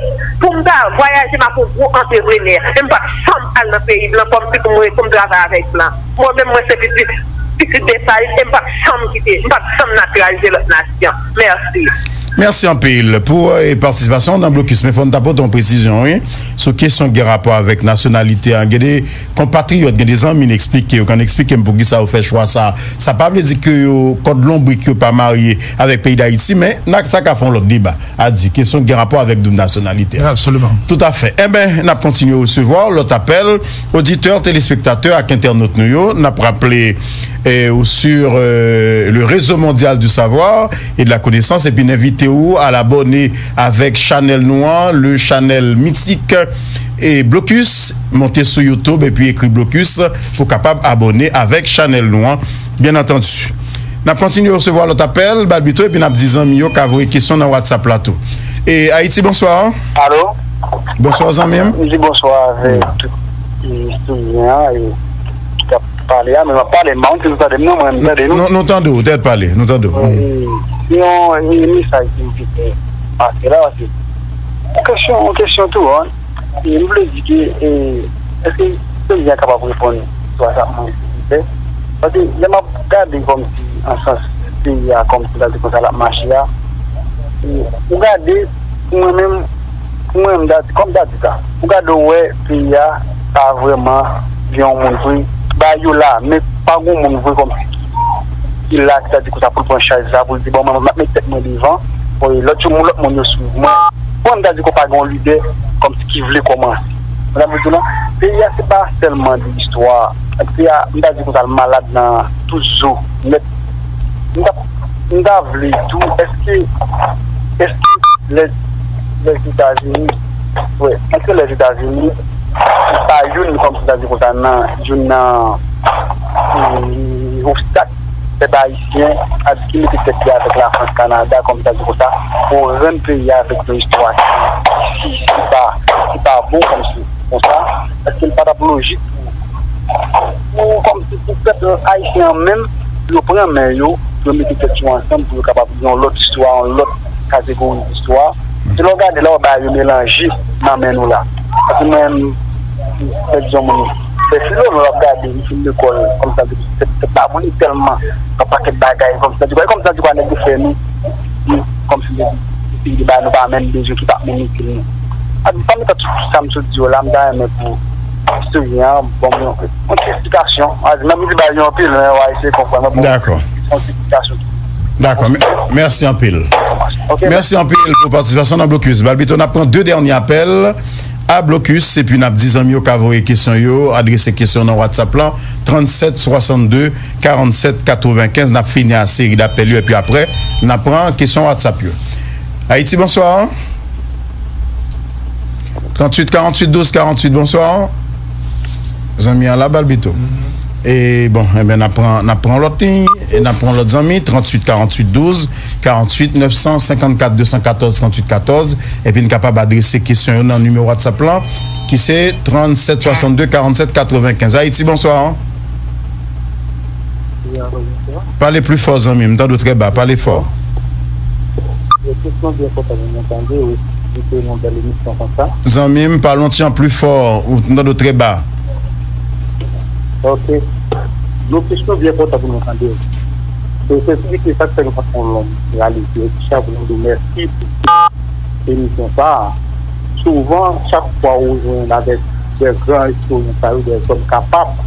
pou m ta vwayaje, m ap yon gwo antreprenè. E m p ap janm al nan peyi blan kòmsi pou m, pou m travay avèk blan. Mwen menm, mwen se pitit, pitit Desalin, e m p ap janm kite, m p ap janm natiralize lòt nasyon. Mèsi. Mèsi anpil pou, eh, patisipasyon w nan blokis. Men fò n ta pote yon presizyon, wi, sou kesyon ki gen rapò avèk nasyonalite a. Gen de konpatriyòt, gen de zanmi n eksplike yo, konn eksplike m poukisa yo fè chwa sa. Sa pa vle di ke yo, kòd lonbrik yo pa marye avèk peyi Dayiti, men n a, sa ka fè yon lòt deba. A di, kesyon ki gen rapò avèk doub nasyonalite a. Absoliman. Toutafè. Enben, n ap kontinye resevwa lòt apèl, oditè, telespektatè ak entènòt nou yo. N ap raple, eh, ou sur, eh, le réseau mondial du savoir et de la connaissance, epi n envite ou al abòne avèk chanèl nou an, le chanèl mitik e Blocus. Monte sou YouTube epi ekri Blocus pou kapab abòne avèk chanèl nou an, byen antandi. N ap kontinye resevwa lòt apèl, Balbito, epi n ap di zanmi yo ka voye kesyon nan WhatsApp la tou. E Ayiti, bonswa. Alo? Bonswa, zanmi m. M di bonswa avèk tout, e, estidyan an, e, ki t ap pale a, men m ap pale, m pa konn si nou tande m non, mwen, m tande nou. Nou, nou tande w, tèt pale, nou tande w. E, yon, e, mesaj ki m te fè pase la, se yon kesyon, yon kesyon tou, an. E m vle di ke, e, èske Prezidan kapab reponn sou WhatsApp mwen, silvouplè? Paske lè m ap gade kòmsi an sans peyi a, kòmsi m ta di konsa l ap mache a, e, ou gade, pou mwen menm, pou mwen menm, m ta di, kòm m ta di sa, ou gade, ou wè peyi a pa vrèman gen yon moun vre, bay yo la, men pa gen yon moun vre kòmsi ki, ki la, ki ta di konsa pou l pran chaj sa, pou l di, bon, mwen, m ap met tèt mwen devan, bon, e lòt yo, moun, lòt moun yo swiv mwen. Mwen, m ta di ke w pa gen yon lidè kòmsi ki vle kòmanse. Mwen ta vle di w non, peyi a se pa sèlman de istwa. Peyi a, m ta di konsa, l malad nan tout zo nèt. M ta, m ta vle tou, èske, èske lè, Lèzetazini, wè, èske Lèzetazini se pa youn kòmsi ta di konsa nan, youn nan, e, obstak pèp ayisyen ap ki mete tèt li avèk Lafrans, Kanada, kòm sa di konsa, pou rann peyi a avèk yon istwa ki, ki, ki pa, ki pa bon kòmsi konsa, èske l pa t ap lojik pou, pou, kòmsi pou pèp ayisyen an menm, pou yo pran men yo, pou yo mete tèt yo ansanm, pou yo kapab yon lòt istwa, yon lòt kategori istwa. Se lè w gade la, w ba yo melanje nan men nou la. Paske mwen, m, m, fè di yon moun, fè filo, lè w ap gade, m fin lekòl, kòmsa, se, se pa moun tèlman, yon pakèt bagay, kòmsa, di kwa, kòmsa, di kwa, nèg yo fè nou, nou, kòmsi, nèg yo, peyi de ba nou pa menm bezwen ki pa menm itil nou. A, m pa met tout sa m sot di yo la, m ta renmen pou, pou seri an, bon, yon, yon ti esplikasyon. A, nan m di ba yo anpil, men w a eseye konprann mwen, bon, dakò, yon ti esplikasyon. Dakò, mè-, mèsi anpil. Ok. Mèsi anpil pou patisipasyon nan Blokis. Balbito, n ap pran de dènye apèl a Blokis, epi n ap di zanmi yo ka voye kesyon yo, adrese kesyon nan WhatsApp lan, trannsèt swasannde karannsèt katrevenkenz. N ap fini a seri dapèl yo, epi aprè, n ap pran kesyon WhatsApp yo. Ayiti, bonswa. Trantuit karanntuit douz karanntuit, bonswa. Zanmi an la, Balbito. E bon, enben, n ap pran, n ap pran lòt liy, e n ap pran lòt zanmi, trantuit karanntuit douz karanntuit, nèf san senkannkat de san katòz, trantuit katòz, epi n kapab adrese kesyon yo nan nimewo WhatsApp lan, ki se trannsèt swasannde karannsèt katrevenkenz. Ayiti, bonswa. Wi, alo, bonswa. Pale pli fò, zanmi m, m tande w trè ba, pale fò. Kesyon byen kontan pou mwen tande, wi. Li te yon bèl emisyon konsa. Zanmi m, pale yon ti jan pli fò, ou, m tande w trè ba. Ok. Yon kesyon byen kontan pou mwen tande. E se ki sa k fè nou pa fè yon long rale di sa pou nou di w mèsi pou emisyon sa a. Souvan, chak fwa ou jwenn avèk de gran estoryen sa yo, de zòm kapab,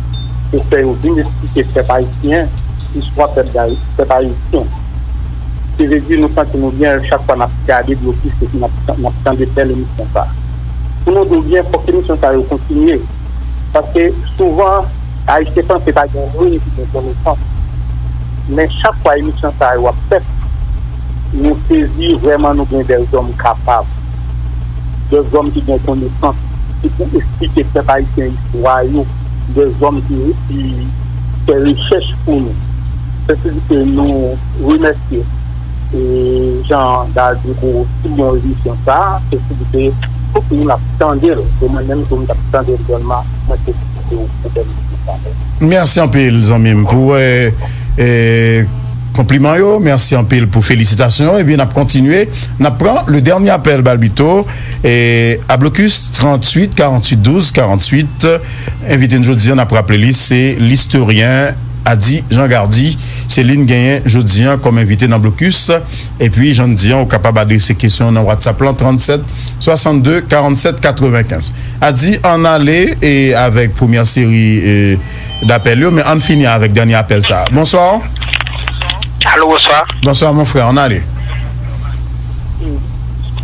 yo fè yo vin esplike pèp ayisyen istwa pèp, pèp ayisyen. Se vle di, nou santi nou byen chak fwa n ap gade Blokis epi n ap, n ap tande bèl emisyon sa a. Pou nou di w byen, fòk emisyon sa yo kontinye. Paske souvan, Ayisyen panse pa gen moun ki gen konesans. Men chak fwa emisyon sa yo ap fèt, nou sezi vrèman nou gen de zòm kapab. De zòm ki gen konesans, ki pou esplike pèp ayisyen istwa yo. De zòm ki, ki, fè rechèch pou nou. Se pou di ke nou remèsye e Jean Dardy pou ti bon emisyon sa a. Se pou di ke tout moun ap tande l. E mwen menm tou m t ap tande l sèlman. Mwen te kite w pou bèl emisyon sa a. Mèsi anpil, zanmi m, pou e, e, konpliman yo. Mèsi anpil pou felisitasyon yo. Ebyen, n ap kontinye. N ap pran le dènye apèl, Balbito. E, a blokis, tranntuit karanntuit douz karanntuit. Envite n jodi a, n ap raple li, se listoryen Ady Jean Gardy. Se li n genyen jodi a kòm envite nan blokis. Epi, jan n di a, ou kapab adrese kesyon nan WhatsApp lan, trannsèt swasanndde karannsèt katrevenkenz. Ady, ann ale e avèk premyè seri e, dapèl yo, men ann fini avèk dènye apèl sa a. Bonswa. Alo, bonswa. Bonswa, mon frè, ann ale.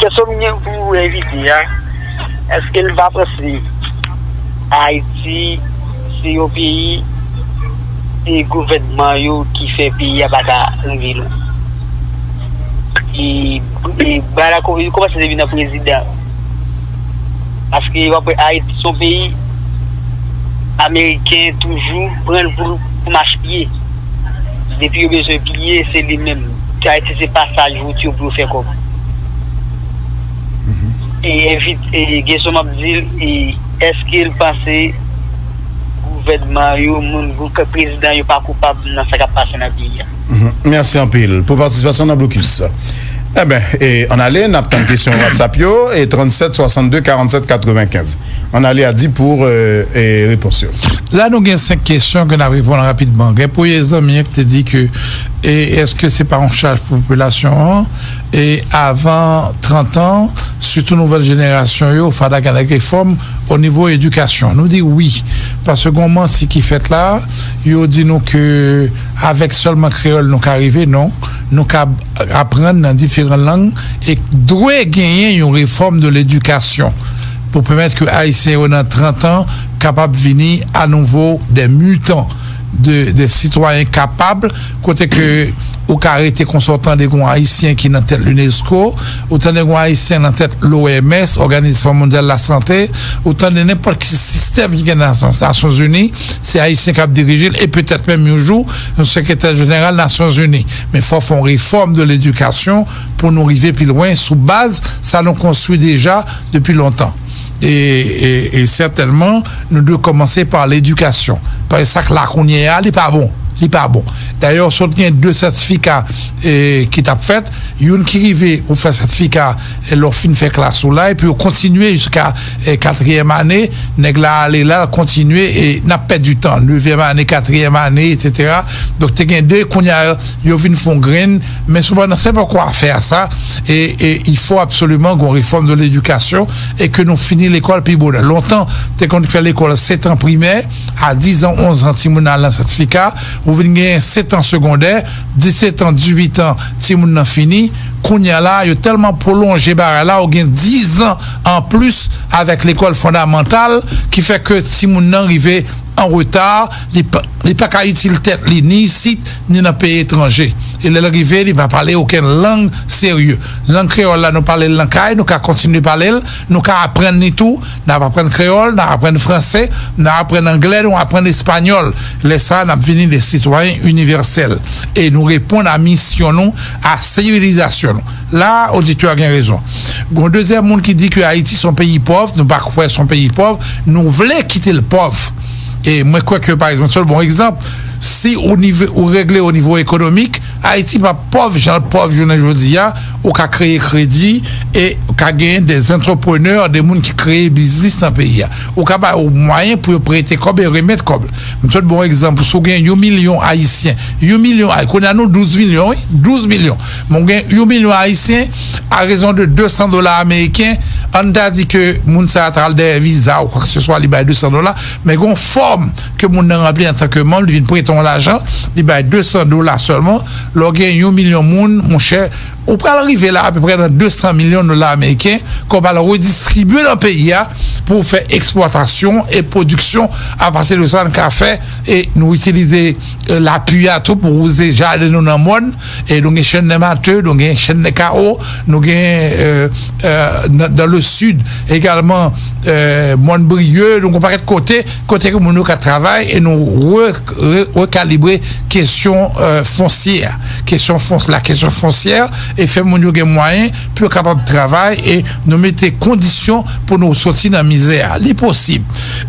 Kesyon m gen pou envite a, èske l pa panse Ayiti se yon peyi e gouvènman yo ki fè peyi a pa ka rive lwen? E, e bagay la kòmanse depi nan prezidan. Paske w ap wè Ayiti se yon peyi ameriken toujou pran l pou, pou mach piye. Depi yo bezwen piye, se li menm. Ayiti se pasaj wout yo pou yo fè kòb. E envit, e kesyon m ap di l, e èske l panse gouvènman yo, moun, gou-, prezidan yo pa koupab nan sa k ap pase nan peyi a? Mhm. Mèsi anpil pou patisipasyon nan blokis. Enben, e, ann ale, n ap tann kesyon WhatsApp yo, e trannsèt swasanndde karannsèt katrevenkenz. Ann ale Ady pou, e, e, repons yo. La, nou gen senk kesyon ke n ap reponn rapidman. Gen premye zanmi an ki te di ke, e, èske se pa yon chaj pou popilasyon an? E avan trant an, sitou nouvèl jenerasyon yo, fada gen lè refòm o nivo edikasyon. Nou di wi, paske gon manti ki fèt la, yo di nou ke avèk sèlman kreyòl nou ka rive, non, nou ka aprann nan diferan lang e dwe genyen yon refòm de ledikasyon pou pèmèt ke Ayisyen yo nan trant an kapab vini anouvo de mitan, de, de sitwayen kapab, kote ke ou ka rete konsa, ou tande gon Ayisyen ki nan tèt Unesco, ou tande gon Ayisyen nan tèt l'O M S, Òganizasyon Mondyal Lasante, ou tande nenpòt ki sistèm ki gen nan Nasyon, Nasyonzini, se Ayisyen k ap dirije l, e petèt menm yon jou, yon sekretè jeneral Nasyonzini. Men fò fè yon refòm de ledikasyon pou nou rive pi lwen sou baz sa nou konstwi deja depi lontan. E, e, e sètènman, nou dwe kòmanse pa ledikasyon. Paske sa k la kounye a, li pa bon. Li pa bon. Dayè, sot gen de sètifika, e, ki t ap fèt. Youn ki rive, ou fè sètifika, e, lè w fin fè klas ou la, epi ou kontinye jiska, e, katriyèm ane, nèg la ale la, l kontinye, e n ap pèdi tan. Nevyèm ane, katriyèm ane, etsetera. Donk, te gen de, kounye a, yo vin fè yon grenn, men sepandan, se poko afè a sa, e, e, il faut absolument gon refòm de ledikasyon e ke nou fini lekòl pi bonè. Lontan, te konn fè lekòl sèt an primè, a diz an, onz an, timoun nan al nan sètifika, ou vin gen sèt an segondè, disèt an, dizuit an, timoun nan fini. Kounye a la, yo tèlman pwolonje bagay la, ou gen diz an anplis avèk lekòl fondamantal, ki fè ke timoun nan rive an reta, li pa, li pa ka itil tèt li, ni isit, ni nan peyi etranje. E lè l rive, li pa pale okenn lang serye. Lang kreyòl la, nou pale l nan kay, nou ka kontinye pale l, nou ka aprann li tou, n ap aprann kreyòl, n ap aprann franse, n ap aprann anglè, nou aprann espanyòl. Lè sa a, n ap vini de sitwayen inivèsèl. E nou reponn a misyon nou, a sivilizasyon nou. La, oditè a gen rezon. Gon dezyèm moun ki di ke Ayiti se yon peyi pòv, nou pa kwè se yon peyi pòv, nou vle kite l pòv. E mwen kwè ke, pa egzanp, sèl bon egzanp, si ou nive, ou regle o nivo ekonomik, Ayiti p ap pòv jan l pòv jounen jodi a, ou ka kreye kredi e ou ka genyen de antreprenè, de moun ki kreye biznis nan peyi a. Ou ka ba yo mwayen pou yo prete kòb e remèt kòb. M sot bon egzanp, si w gen yon milyon Ayisyen, yon milyon, ay, kounye a nou douz milyon, wi, douz milyon. Men w gen yon milyon Ayisyen, a rezon de de san dola ameriken, ann ta di ke moun sa a t al dèyè viza ou kwakseswa, li bay de san dola, men gen yon fòm ke moun nan ranpli antanke manm, li vin prete yon lajan, li bay de san dola sèlman. Lè w gen yon milyon moun, monchè, ou pral rive la apeprè nan de san milyon dola ameriken ke w pral redistribye nan peyi a pou w fè eksplwatasyon e pwodiksyon. Apati de sa, n ka fè, e nou itilize, e, lapli a tou pou wouze jaden nou nan mòn. E nou gen chèn de Matè, nou gen chèn de Kawo, nou gen, e, e, nan, dans le Sid, egalman, euh, Mòn Briye, nou gen yon pakèt kote, kote ke moun yo ka travay e nou re, re, rekalibre kesyon, euh, fonsyè, kesyon fons, la kesyon fonsyè, e fè moun yo gen mwayen pou yo kapab travay e nou mete kondisyon pou nou soti nan mizè a. Li posib.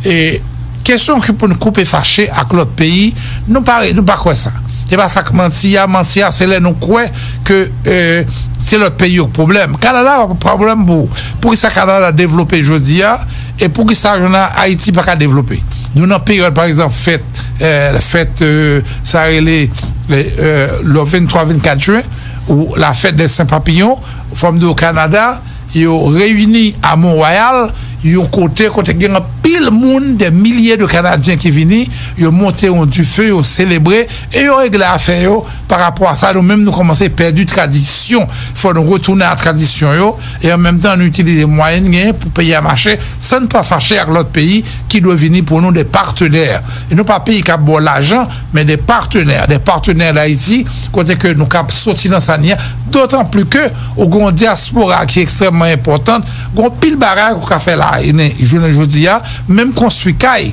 E kesyon ke pou nou koupe fache ak lòt peyi, nou pa, nou pa kwè sa. Se pa sa k manti a. Manti a, se lè nou kwè ke, euh, se lòt peyi yo k pwoblèm. Kanada pa pwoblèm pou, poukisa Kanada devlope jodi a, e poukisa jounen Ayiti pa ka devlope. Nou nan peryòd, pa egzanp, fèt, euh, fèt, euh, sa rele, euh, euh, le venntwa, vennkat jen, ou la fête des Saints Papillons, fò m di w Kanada, yo reyini a Mont-Royal, yon kote, kote gen anpil moun, de milye de Kanadyen ki vini, yo monte yon dife, yo selebre, e yo regle afè yo pa rapò a sa. Nou menm, nou kòmanse pèdi tradisyon. Fò nou retounen a tradisyon yo, e an menm tan, nou itilize mwayen n genyen pou peyi a mache, san n pa fache ak lòt peyi ki dwe vini pou nou de patenè. E nou pa peyi k ap ba w lajan, men de patenè, de patenè Dayiti, kote ke nou kab soti nan sa n ye a. Dotan pli ke ou gen yon dyaspora ki ekstrèmman enpòtan, gen yon pil bagay ou ka fè la, e jounen jodi a, menm konstwi kay.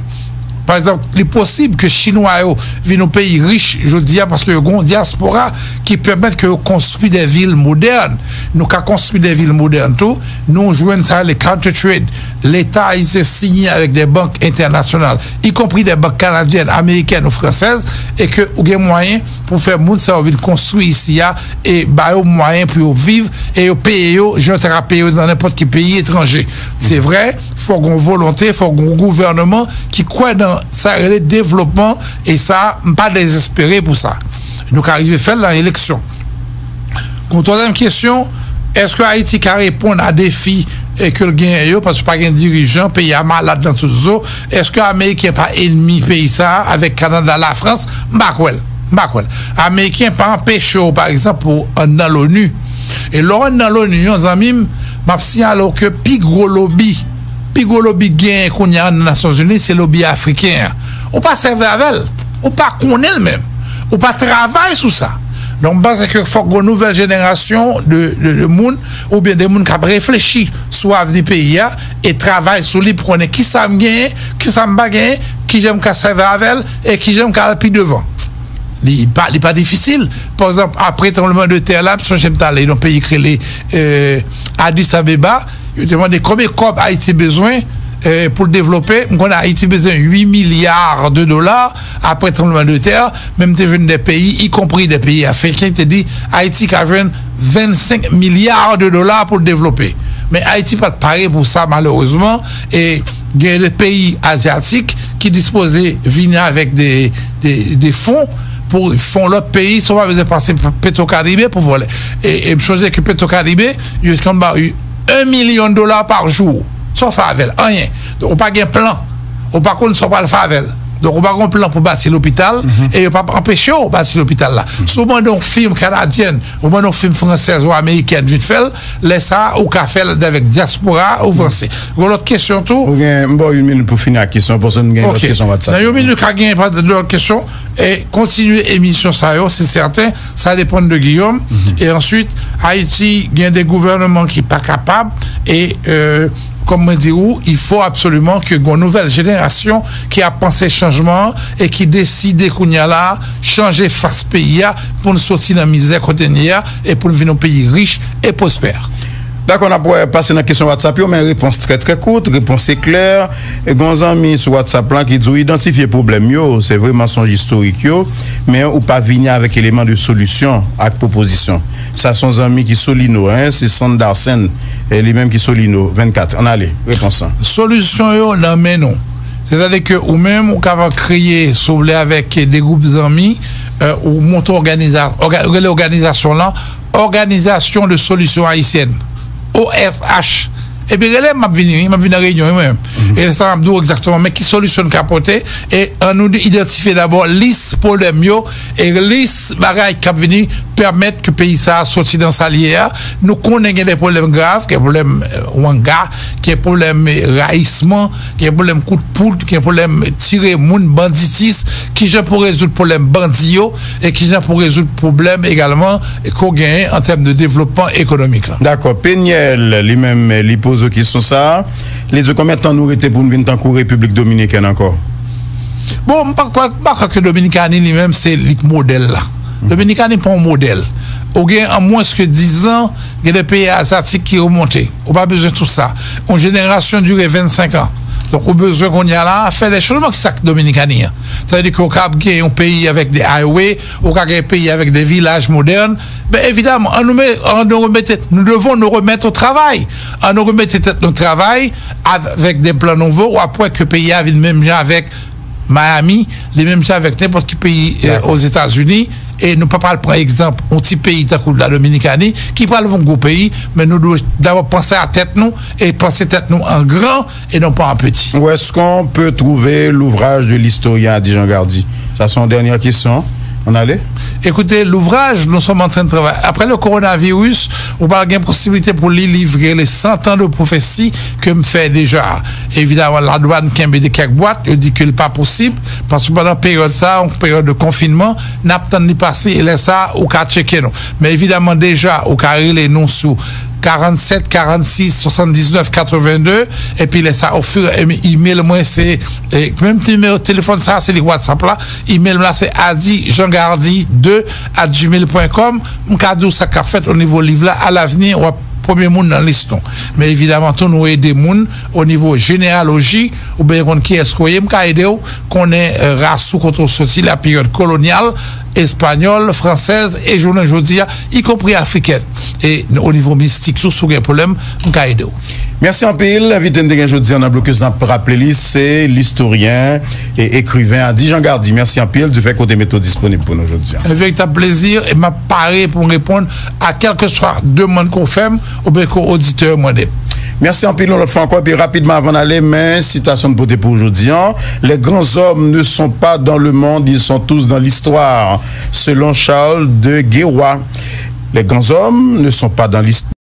Pa egzanp, li posib ke Chinwa yo vin yon peyi rich jodi a paske yo gen yon dyaspora ki pèmèt ke yo konstwi de vil modèn. Nou ka konstwi de vil modèn tou. Nou jwenn sa, le counter trade. Leta ayisyen siyen avèk de bank entènasyonal, ikonpri de bank kanadyèn, amerikèn ou fransèz, e ke ou gen mwayen pou fè moun sa yo vin konstwi isi a e ba yo mwayen pou yo viv e yo peye yo jan yo ta ka peye yo nan nenpòt ki peyi etranje. Se vre, fò gen yon volonte, fò gen yon gouvènman ki kwè nan sa rele devlopman, e sa, m pa dezespere pou sa. Nou ka rive fè l nan eleksyon. Yon twazyèm kesyon, èske Ayiti ka reponn a defi, eh, ke l genyen yo, paske pa gen dirijan, peyi a malad nan tout zo? Èske Ameriken pa enmi peyi sa a avèk Kanada, Lafrans? M pa kwè l. M pa kwè l. Ameriken pa anpeche w, pa egzanp, pou w ann nan l'ONU. E lè w ann nan l'ONU, yon zanmi m, m ap siyale w ke pi gwo lobi, pi gwo lobi k genyen kounye a nan Nasyonzini, se lobi afriken an. Ou pa sèvi avè l. Ou pa konnen l menm. Ou pa travay sou sa. Donk, m panse ke fòk gen yon nouvèl jenerasyon de, de, de moun, oubyen de moun k ap reflechi sou avni peyi a e travay sou li pou konnen kisa m genyen, kisa m pa genyen, kijan m ka sèvi avè l e kijan m ka al pi devan. Li pa, li pa difisil. Pa egzanp, apre tranblemanntè la, m sonje m t ale nan peyi k rele, eh, Addis Abeba, yo te mande konbyen kòb Ayiti bezwen, eh, pou l devlope. M konnen Ayiti bezwen uit milya de dola apre tranblemanntè, men m te jwenn de peyi, ikonpri de peyi afriken, ki te di Ayiti ka jwenn vennsenk milya de dola pou l devlope. Men Ayiti pa t pare pou sa, malerezman, e gen de peyi azyatik ki dispoze vini avèk de, de, de fon pou fè yon lòt peyi, san w pa bezwen pase pa Petro Caribe pou vòlè. E, e m sonje ke Petro Caribe, yo konn ba w yon milyon dola pa jou. Sa w fè avè l? Anyen. Donk, ou pa gen plan. Ou pa konn sa w pral fè avè l. Donk, ou pa gen plan pou bati lopital, e yo p ap anpeche w bati lopital la. Si w mande yon fim kanadyèn, ou mande yon fim fransèz ou amerikèn vin fè l, lè sa a, ou ka fè l avèk dyaspora, ou vanse. Gen lòt kesyon tou? Ou gen, m ba w yon minit pou fini ak kesyon, paske m gen lòt kesyon WhatsApp. Nan yon minit, ka gen lòt kesyon. E kontinye emisyon sa yo, se sèten, sa depann de Guillaume. E answit, Ayiti gen de gouvènman ki pa kapab, e, euh, kòm mwen di ou, il faut absolument que gen yon nouvèl jenerasyon ki ap panse chanjman an e ki deside kounye a la a chanje fas peyi a pou n soti nan mizè kote n ye a e pou n vin yon peyi rich e pwospè. Dakò, n ap wè, pase nan kesyon WhatsApp yo, men repons trè, trè kout, repons eklè. E gen yon zanmi sou WhatsApp lan ki di w idantifye pwoblèm yo, se vre, mansonj istorik yo, men ou pa vini avèk eleman de solisyon ak pwopozisyon. Sa se yon zanmi ki Solino, en, se Sandarsen, e li menm ki Solino, vennkat. Ann ale, repons lan. Solisyon yo nan men nou. Sètadi ke ou menm, ou kapab kreye, si w vle, avèk de gwoup zanmi, euh, ou monte òganiza-, òga-, rele òganizasyon lan, Organisation de Solution Haïtienne, O S H. Epi rele m, m ap vini, wi, m ap vin nan reyinyon, wi, mwen menm. E lè sa a, m ap di w egzakteman men ki solisyon n ka pote, e ann nou idantifye dabò lis pwoblèm yo, e lis bagay k ap vini pèmèt ke peyi sa a soti nan sa l ye a. Nou konnen gen de pwoblèm grav, gen pwoblèm, eh, wanga, gen pwoblèm, eh, rayisman, gen pwoblèm kout poud, gen pwoblèm tire moun, banditis, kijan pou rezoud pwoblèm bandi yo, e kijan pou rezoud pwoblèm egalman ke w genyen an tèm de devlopman ekonomik la. Dakò. Peniel, li menm, li poze poze w kesyon sa a. Li di, konbyen tan nou rete pou n vin tankou Repiblik Dominikèn ankò? Bon, m pa kwè, m pa kwè ke Dominikani li menm se li k modèl la. Dominikani pa yon modèl. Ou gen an mwens ke diz an, gen de peyi azyatik ki remonte. Ou pa bezwen tout sa. Yon jenerasyon dire vennsenk an. Donk, ou bezwen kounye a la fè de chanjman ki sa k Dominikani an. Sa vle di ke ou ka gen yon peyi avèk de highway, ou ka gen yon peyi avèk de vilaj modèn. Ben, évidemment, an nou, me- an nou remete, nous devons nous remettre au travail. An nou remete tèt nou travay avèk de plan nouvo, ou ap wè ke peyi a vin menm jan avèk Miami, li menm jan avèk nenpòt ki peyi euh, Ozetazini. E nou pa pral pran egzanp yon ti peyi tankou la Dominikani ki pral yon gwo peyi, men nou dwe dabò panse a tèt nou e panse tèt nou an gran e non pa an peti. Où est-ce qu'on peut trouver l'ouvrage de l'historien Adi Jean Gardy? Ça, c'est une dernière question. On allait? Écoutez, l'ouvrage, nous sommes en train de travailler. Après le coronavirus, ou pral gen posibilite pou li livre les cent ans de prophétie ke m fè deja. Évidemment, la douane kenbe de kèk bwat, yo di ke l pa posib, paske pandan peryòd sa, yon peryòd de konfinman, n ap tann li pase, e lè sa, ou ka tcheke nou. Men évidemment, deja, ou ka rele nou sou quarante-sept quarante-six soixante-dix-neuf quatre-vingt-deux, epi lè sa, au fur et à mesure, email mwen, se, e, menm nimewo telefòn sa, se li WhatsApp la, email la, se adi jean gardy deux at gmail point com. M ka di w sa k ap fèt o nivo liv la, à l'avenir, w ap premye moun nan lis nou. Men évidemment, tou nou ede moun o nivo jeneyaloji, oubyen konn kiyès ke w ye, m ka ede w konnen euh, ras ou kote w soti, la peryòd kolonyal, espanyòl, fransèz, e jounen jodi a, y compris afrikèn. E o nivo mistik tou, si w gen pwoblèm, m ka ede w. Mèsi anpil. Envite n te gen jodi a nan blokis, n ap raple li, se listoryen e ekriven Adi Jean Gardy. Mèsi anpil di fèt ke w te mete w disponib pou nou jodi a. Un véritable plaisir, e m ap pare pou m reponn a kèlkeswa demann ke w fè m oubyen ke oditè yo mande m. Mèsi anpil yon lòt fwa ankò, epi rapidman avan n ale, men sitasyon n pote pou w jodi an: Les grands hommes ne sont pas dans le monde, ils sont tous dans l'histoire, selon Charles de Guérois. Les grands hommes ne sont pas dans l'histoire.